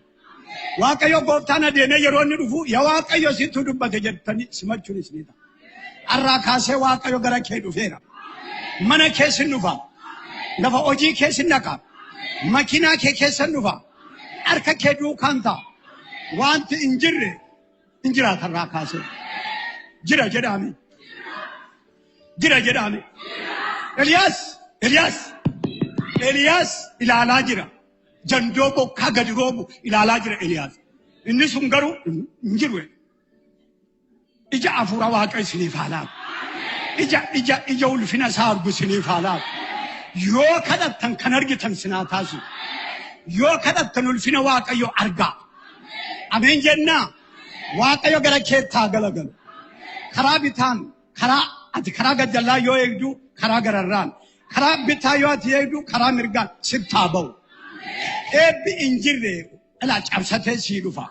Waaqayyo gooftaan adeemee yeroo inni dhufu yaa Waaqayyo sittu dubbate jettanii simachuun isinii ta'a. Har'aa kaasee Waaqayyo gara kee dhufeera. Mana keessa hin dhufa. Lafa hojii keessa hin dhaqa. Makiinaa kee keessa hin dhufa. Harka kee duukaan ta'a. Wanti hin jirre hin jiraata har'aa kaasee. Jira jedhaame. Jira jedhaame. Eliyaas Eliyaas Eliyaas ilaalaa jira. Jandoo bokkaa gadi roobu ilaalaa jira Eliyaas. Inni sun garuu hin jiru. Ija hafuura Waaqa isiniif haa laatu. Ija ulfina isaa argu isiniif haa laatu. Yoo kadhattan kan argitan sinaa taasisu. Yoo kadhattan ulfina Waaqayyo argaa. Ameen jennaa. Waaqayyo gara keetti haa galagalu. Karaa bitaan karaa ati karaa gajjallaa yoo eegdu karaa gararraan. Karaa bitaa yoo ati eegdu karaa mirgaan sitti haa ba'u. Eebbi hin jirre ilaa cabsatee sii dhufa.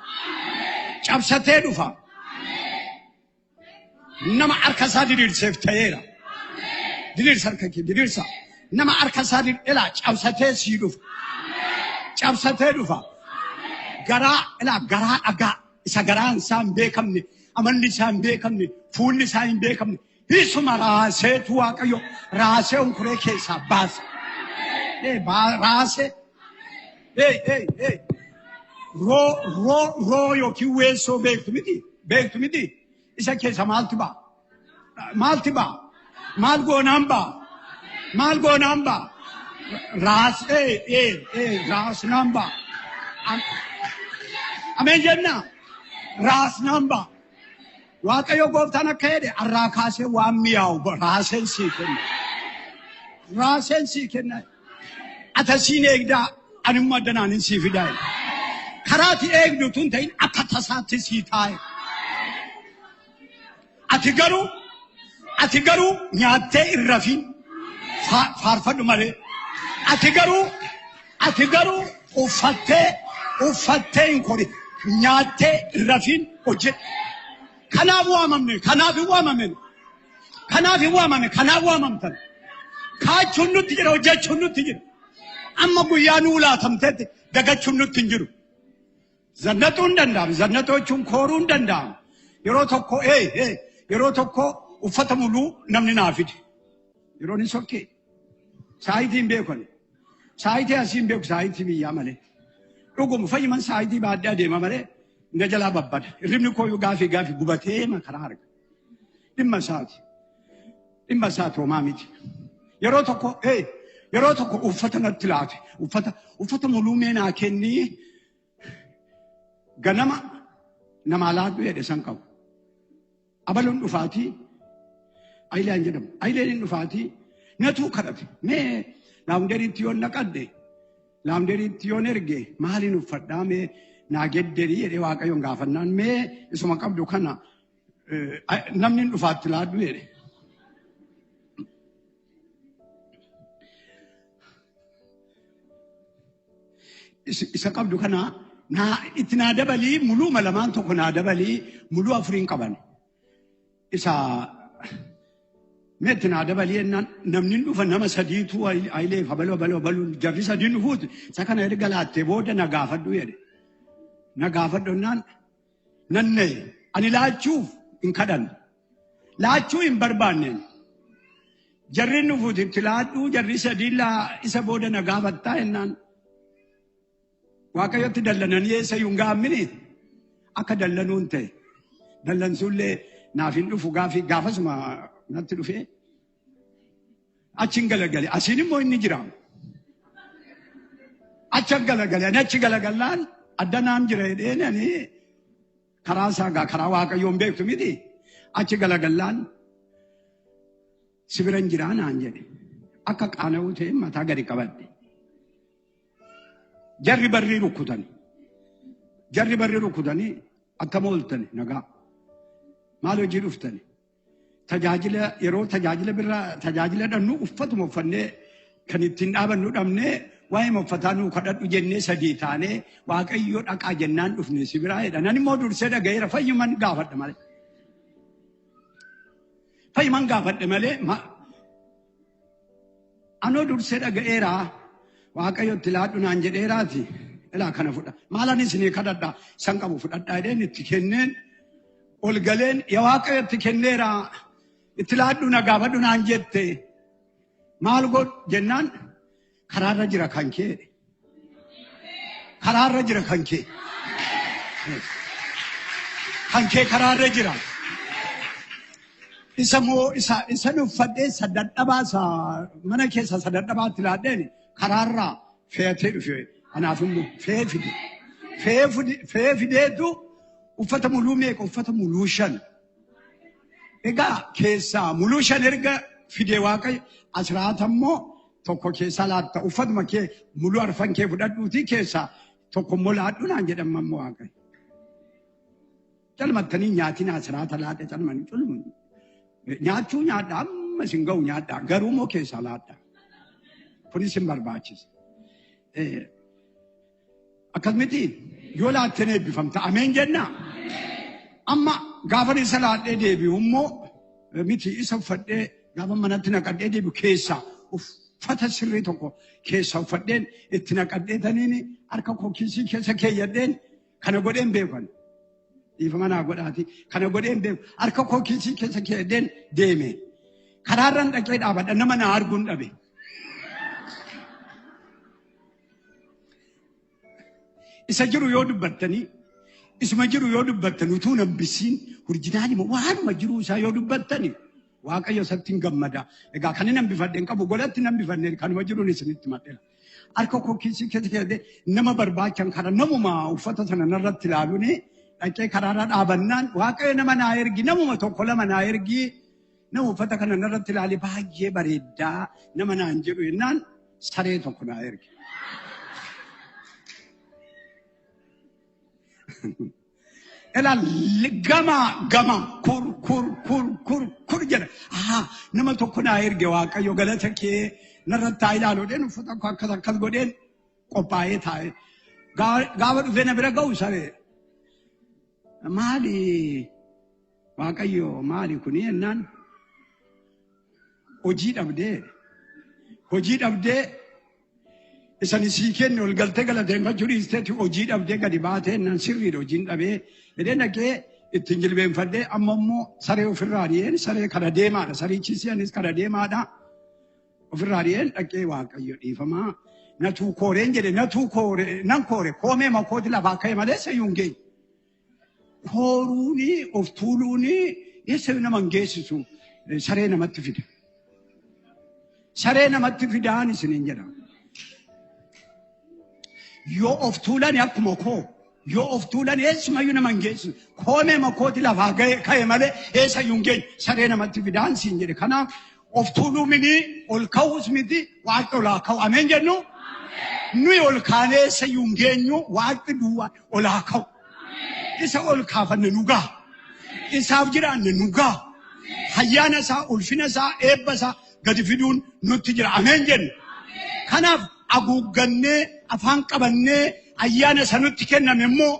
Cabsatee dhufa. Nama harka isaa diriirseef ta'eera. Diriirsa harka kee diriirsa. Nama harka isaa ilaa cabsatee sii dhufa. Cabsatee dhufa. Garaa ilaa garaa dhagaa isa garaan isaa hin beekamne amalli isaa hin beekamne fuulli isaa hin beekamne isuma raaseetu Waaqayyo raasee onkuree keessaa baasa. Raasee. Roo roo roo yookiin weessoo beektu miti beektu miti isa keessa maaltu ba'a? Maaltu ba'a? Maal goonaan ba'a? Maal goonaan ba'a? Raasee raasnaan ba'a. Ameen jennaa raasnaan ba'a. Waaqayyo gooftaan akka jedhe har'aa kaasee waan mi'aawu raaseen sii kenna. Raaseen sii kenna. Ata siin eegdaa ani immoo addanaan hin sii fidaa. Karaati eegdu tun ta'in akka tasaatti sii taa'e. Ati garuu nyaattee hin rafin faarfadhu malee. Ati garuu uffattee hin korin nyaattee hin rafin hojjedhu. Kanaaf waamamne, kanaaf hin waamamne, kanaaf hin waamamne, kanaaf waamamtan. Kaachuun nutti jira, hojjechuun nutti jira. Amma guyyaa nuu laatamteetti dagachuun nutti hin jiru. Zannatuu hin danda'amu, zannatuu jechuun kooruu hin danda'amu. Yeroo tokko yeroo tokko uffata muluu namni naa fide. Yeroo inni sokkee saayitii hin beeku ani. Saayitii asii hin beeku, saayitii biyyaa malee. Dhuguma fayyiman saayitii baadhee adeema malee na jalaa babbada. Hirribni kooyyuu gaafii gaafii gubatee karaa arga. Dhimma isaati. Dhimma isaati homaa miti. Yeroo tokko yeroo tokko uffata natti laate. Uffata muluu mee naa kennii ganama namaa laadhu jedhe san qabu. Abaluun dhufaatii Ayilaan jedhamu. Ayileen hin dhufaatii natuu kadhate. Mee laawunderiitti yoon naqadhe laawunderiitti yoon erge maaliin uffadhaa mee naa gedderii jedhee Waaqayyoon gaafannaan mee isuma qabdu kana namni hin dhufaatti laadhu jedhe. Isa qabdu kana naa itti naa dabalii muluuma lamaan tokko naa dabalii muluu afuriin qaban. Isa mee itti naa dabalii jennaan namni hin dhufa nama sadiitu ayilee abaluu abaluu abaluu jarri sadiin dhufuuti isa kana erga laattee booda na gaafadhu jedhe. Na gaafadhu jennaan nan na'e ani laachuuf hin kadhanne. Laachuu hin barbaanneen. Jarri dhufuuti itti laadhuu jarri sadiin isa booda na gaafattaa jennaan. Waaqayyotti dallananii eessa iyyuu hin gaammini akka dallanuun ta'e. Dallansuullee naaf hin dhufu gaafasuma natti dhufee achi hin galagale. Asiin immoo inni jira. Achi hin galagale. Ani achi galagallaan addanaan jira jedheen ani karaa isaa gaa karaa Waaqayyoon beektu miti. Achi galagallaan si bira hin jiraa naan jedhe. Akka qaana'uu ta'e mataa gadi qabadhe. Jarri barrii rukkutani. Jarri barrii rukkutanii akkam ooltani nagaa. Maal hojii dhuftani? Tajaajila yeroo tajaajila birraa tajaajila dhabnu uffatuma uffannee kan ittiin dhaabannu dhabnee Waa'ee uffataa nuu kadhadhu jennee sadii taanee Waaqayyo dhaqaa jennaan dhufne si biraa jedha. Nan immoo dursee dhaga'eera fayyuman gaafadhe malee. Fayyuman gaafadhe malee anoo dursee dhaga'eera Waaqayyo itti laadhu naan jedheeraati. Ilaa kana fudha. Maalan isinii kadhadhaa san qabu fudhadhaa jedheen itti kenneen ol galeen yaa Waaqayyo itti kenneera itti laadhu na gaafadhu naan jette maal godhu jennaan karaarra jira kan kee. Karaarra jira kan kee. Kan kee karaarra jira. Isa moo isa uffadhee isa dadhabaa isa mana keessa isa dadhabaatti laadheen karaarraa fe'atee dhufe. Anaaf immoo fe'ee fide. Fe'ee fideetu uffata muluu meeqa uffata muluu 5. Egaa keessaa muluu 5 erga fide Waaqayyo asiraata immoo tokko keessaa laatta uffatuma kee muluu arfan kee fudhadhuuti keessaa tokko immoo laadhu naan jedhama immoo Waaqayyo. Calmattanii nyaatiin asiraata laadha calmanii culmu. Nyaachuu nyaadha amma isin ga'u nyaadha garuu immoo keessaa laadha. Kunis hin barbaachisa. Akkasumatti yoo laattee eebbifamta ameen jennaa. Amma gaafa isa laadhee deebi'u immoo miti isa uffadhee gaafa manatti naqadhee deebi'u keessaa uffata sirrii tokko keessa uffadheen itti naqadhee taniin harka koo kiisii keessa keeyyadheen kana godheen beekan. Dhiifama naa godhaati. Kana godheen beeku. Harka koo kiisii keessa keeyyadheen deeme. Karaarraan dhaqee dhaabadha nama na arguun dhabe. Isa jiru yoo dubbattanii isuma jiru yoo dubbattan utuu nambisiin hurjinaanima waanuma jiruu isaa yoo dubbattani Waaqayyo isatti hin gammada. Egaa kan inni hambifadhe hin qabu godhatti hin hambifadhe kanuma jiruun isinitti madheera. Harka koo kiisii keessa keessa nama barbaachan kana namuma uffata sana narratti ilaaluun dhaqee karaarra dhaabannaan Waaqayyo nama naa ergi namuma tokko lama naa ergi nama uffata kana narratti ilaale baay'ee bareeddaa nama naan jedhu jennaan saree tokko naa ergi. Ilaa gama gama kur kur kur kur kur jedha. Ahaa nama tokko naa erge Waaqayyo galata kee narratti haa ilaalu jedheen uffata koo akkas akkas godheen qophaa'ee taa'e. Gaafa dhufee na bira ga'u saree. Maali Waaqayyo maali kuni jennaan hojii dhabdee isan isii kenne ol galtee galateeffachuu dhiisteeti hojii dhabdee gadi baatee nan sirriidha hojiin dhabee jedhee dhaqee ittiin jilbeenfadhee amma immoo saree ofirraa dhi'een saree kana deemaadha sarichi si'anis kana deemaadha ofirraa dhi'een dhaqee Waaqayyo dhiifamaa natuu kooreen jedhe natuu koore nan koore koomee makooti lafaa ka'e malee sayyuu hin geenye. Kooruuni of tuuluuni eessayyuu nama hin geessisu saree namatti fida. Saree namatti fidaan isiniin jedha. Yoo of tuulan akkuma koo yoo of tuulan eessumayyuu nama hin geessisu koomee makooti lafaa ka'e malee eessayyuu hin geenye saree namatti fidaan siin jedhe. Kanaaf of tuuluu mini ol ka'uus miti waaqni ol haa ka'u ameen jennu nuyi ol kaanee eessayyuu hin geenyu waaqni duwwaa ol haa ka'u. Isa ol kaafanne nu ga'a. Isaaf jiraanne nu ga'a. Ayyaana isaa ulfina isaa eebba isaa gadi fiduun nutti jira ameen jennu. Kanaaf haguuggannee afaan qabannee ayyaana isa nutti kenname immoo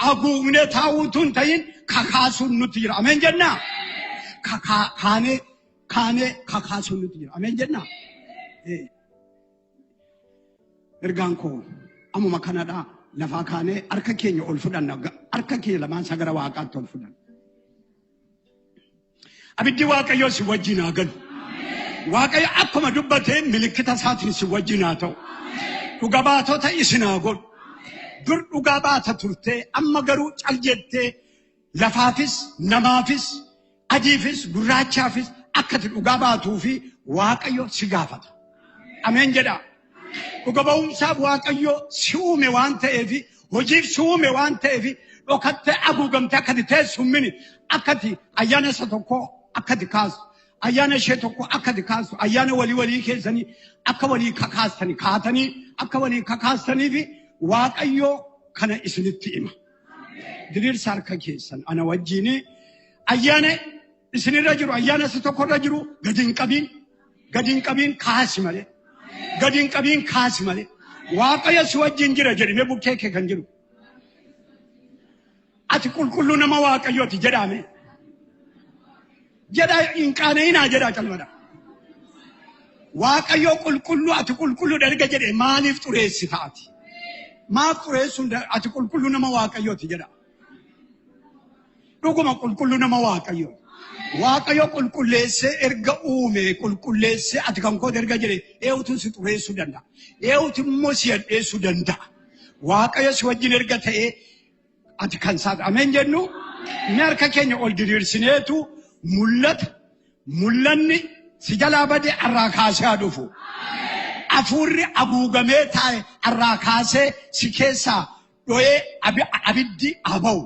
haguugnee taa'uutu hin ta'in kakaasuun nutti jira ameen jennaa. Kaanee kakaasuun nutti jira ameen jennaa. Ergaan koo ammuma kanadhaa lafaa kaanee harka keenya ol fudhanna harka keenya lamaan isaa gara Waaqaatti ol fudhanna. Abiddi Waaqayyoo si wajjin haa galu. Waaqayyo akkuma dubbatee milikkita isaatiin si wajjin haa ta'u. Dhuga baatota isin haa godhu. Dur dhugaa baata turtee amma garuu cal jettee lafaafis namaafis adiifis gurraachaafis akkati dhugaa baatuu fi Waaqayyo si gaafata. Ameen jedhaa. Dhuga ba'umsaaf Waaqayyo si uume waan ta'eef hojiif si uume waan ta'eef dhokattee haguugamtee akkati teessu mini akkati ayyaana isa tokko akkati kaastu ayyaana ishee tokko akkati kaastu ayyaana walii walii keessanii akka walii kakaastanii kaatanii akka walii kakaastanii fi Waaqayyo kana isinitti hima. Diriirsa harka keessan ana wajjini ayyaana isinirra jiru ayyaana isa tokkorra jiru gadi hin qabiin kaasi malee. Gadi hin qabiin kaasi malee. Waaqayyo si wajjin jira jedhame bukkee kee kan jiru. Ati qulqulluu nama Waaqayyooti jedhame. Jedha hin qaana'inaa jedha calmadha. Waaqayyo qulqulluu ati qulqulluu erga jedhe maaliif xureessita ati? Maaf xureessuun ati qulqulluu nama Waaqayyooti jedha. Dhuguma qulqulluu nama Waaqayyooti. Waaqayyo qulqulleessee erga uume qulqulleessee ati kan kooti erga jedhe eenyutu si xureessuu danda'a? Eenyutu immoo si hadheessuu danda'a? Waaqayyo si wajjin erga ta'ee ati kan isaati. Ameen jennu inni harka keenya ol diriirsineetu mul'ata. Mul'anni si jalaa bade irraa kaasee haa dhufu. Hafuurri haguugamee taa'e irraa kaasee si keessaa dho'ee abiddi haa ba'u.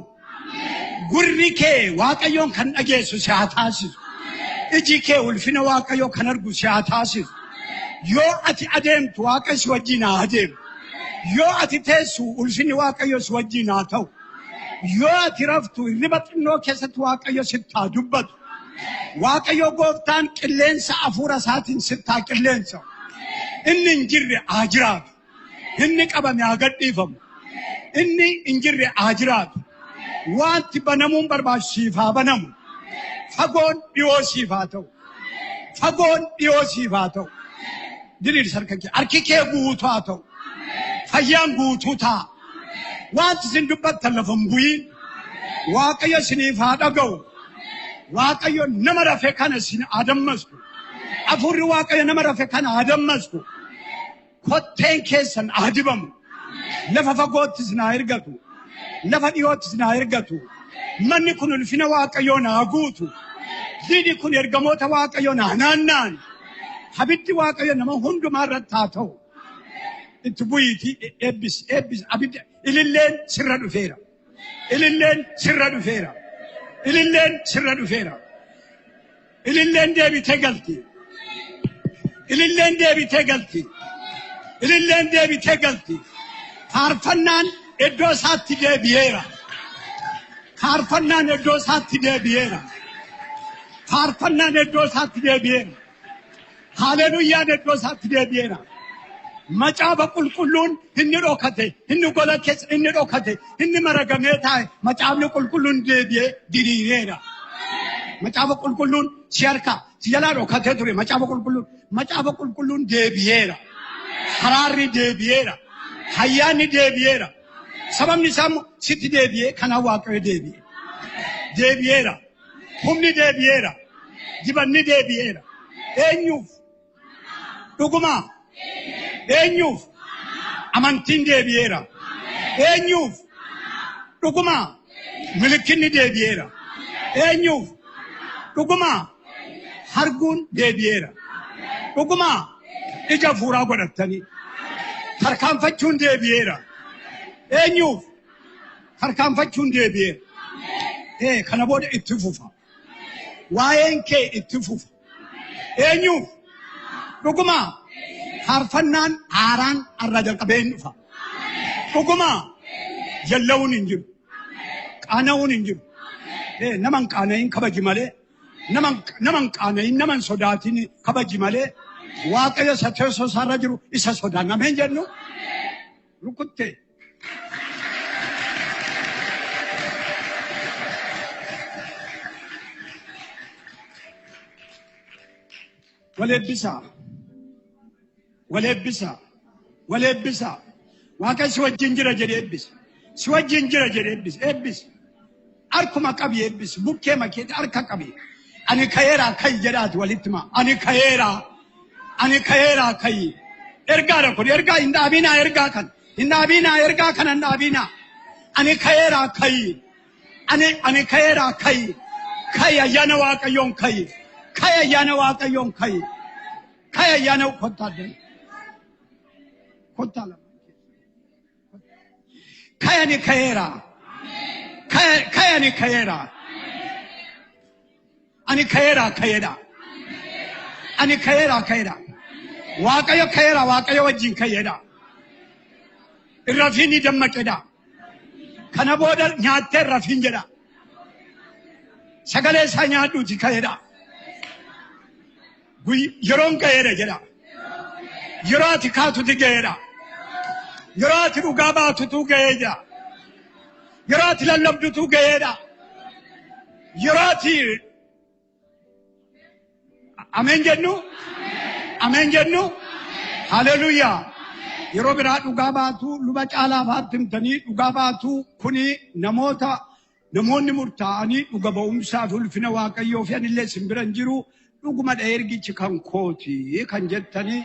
Gurri kee Waaqayyoon kan dhageessu si haa taasisu. Iji kee ulfina Waaqayyoo kan argu si haa taasisu. Yoo ati adeemtu Waaqayyo si wajjin haa adeemu. Yoo ati teessu ulfinni Waaqayyoo si wajjin haa ta'u. Yoo ati raftu hirriba xinnoo keessatti Waaqayyo sitti haa dubbatu. Waaqayyo gooftaan qilleensa hafuura isaatiin sitti haa qilleensa. Inni hin jirre haa jiraatu. Inni qabame haa gadhiifamu. Inni hin jirre haa jiraatu. Wanti banamuun barbaachisu siif haa banamu. Fagoon dhiyoo siif haa ta'u. Fagoon dhiyoo siif haa ta'u. Diriirsi harka kee. Harki kee guutuu haa ta'u. Fayyaan guutuu ta'a. Wanti isin dubbattan lafa hin bu'iin. Waaqayyo isiniif haa dhaga'u. Waaqayyo nama rafe kana isin haa dammasku. Hafuurri Waaqayyo nama rafe kana haa dammasku. Kotteen keessan haa dibamu. Lafa fagoottis naa ergatu. Lafa dhiyoottis naa ergatu. Manni kun ulfina Waaqayyoo naa guutu. Diinni kun ergamoota Waaqayyoo naa naanna'an. Abiddi Waaqayyo nama hundumaa irratti haa ta'u. Itti bu'iitii eebbisi eebbisi abiddi ililleen sirra dhufeera. Ililleen sirra dhufeera. Ililleen sirra dhufeera. Ililleen deebitee galti. Ililleen deebitee galti. Ililleen deebitee galti. Faarfannaan iddoo isaatti deebi'eera. Faarfannaan iddoo isaatti deebi'eera. Faarfannaan iddoo isaatti deebi'eera. Haleluyyaan iddoo isaatti deebi'eera. Macaafa qulqulluun inni dhokate, inni gola keessa inni dhokate, inni maragamee taa'e macaafni qulqulluun deebi'ee diriireera. Macaafa qulqulluun si harkaa si jalaa dhokatee ture macaafa qulqulluun macaafa qulqulluun deebi'eera. Haraarri deebi'eera. Hayyaanni deebi'eera. Sababni isaa immoo sitti deebi'ee kanaaf Waaqayyo deebi'e. Deebi'eera. Humni deebi'eera. Dibanni deebi'eera. Eenyuuf? Dhugumaa? Eenyuuf? Amantiin deebi'eera. Eenyuuf? Dhugumaa? Milikinni deebi'eera. Eenyuuf? Dhugumaa? Harguun deebi'eera. Dhugumaa? Ija hafuuraa godhattanii. Tarkaanfachuun deebi'eera. Eenyuuf? Tarkaanfachuun deebi'eera. Kana booda itti fufa. Waa'een kee itti fufa. Eenyuuf? Dhugumaa? Faarfannaan haaraan irraa jalqabee hin dhufa. Dhugumaa? Jalla'uun hin jiru. Qaana'uun hin jiru. Nama hin qaana'in kabaji malee. Nama hin qaana'in nama hin sodaatin kabaji malee. Waaqayyo isa teessoo isaarra jiru isa sodaanna. Ameen jennu? Rukuttee. Wal eebbisaa. Wal eebbisaa. Wal eebbisaa. Waaqayyo si wajjin jira jedhee eebbisa. Si wajjin jira jedhee eebbisa. Eebbisa. Harkuma qabi eebbisi. Bukkee makeeti harka qabi. Ani ka'eeraa ka'i jedhaati walitti himaa. Ani ka'eeraa. Ani ka'eeraa ka'i. Ergaadha kun ergaa hin dhaabinaa ergaa kana. Hin dhaabinaa ergaa kana hin dhaabinaa. Ani ka'eeraa ka'i. Ani ka'eeraa ka'i. Ka'i ayyaana Waaqayyoon ka'i. Ka'i ayyaana Waaqayyoon ka'i. Ka'i ayyaana kottaa deemu. Kottaa lama. Ka'i ani ka'eeraa. Ka'i ani ka'eeraa. Ani ka'eeraa ka'eedha. Ani ka'eeraa ka'eedha. Waaqayyo ka'eera Waaqayyo wajjin ka'eedha. Irrafiin ni dammaqedha. Kana booda nyaattee irrafiin jedha. Sagalee isaa nyaadhuuti ka'eedha. Yeroon ga'eedha jedha. Yeroo ati kaatuti ga'eedha. Yeroo ati dhugaa baatutu ga'ee jira. Yeroo ati lallabdutu ga'eedha. Yeroo ati ameen jennu, ameen jennu, haleluuyaa. Yeroo biraa dhugaa baatu luba caalaa faatti himtanii dhugaa baatu kuni namoota namoonni murtaa'anii dhuga ba'umsaa fi ulfina Waaqayyoo fi anillee isin bira hin jiru, dhuguma dha, ergichi kan kooti kan jettanii.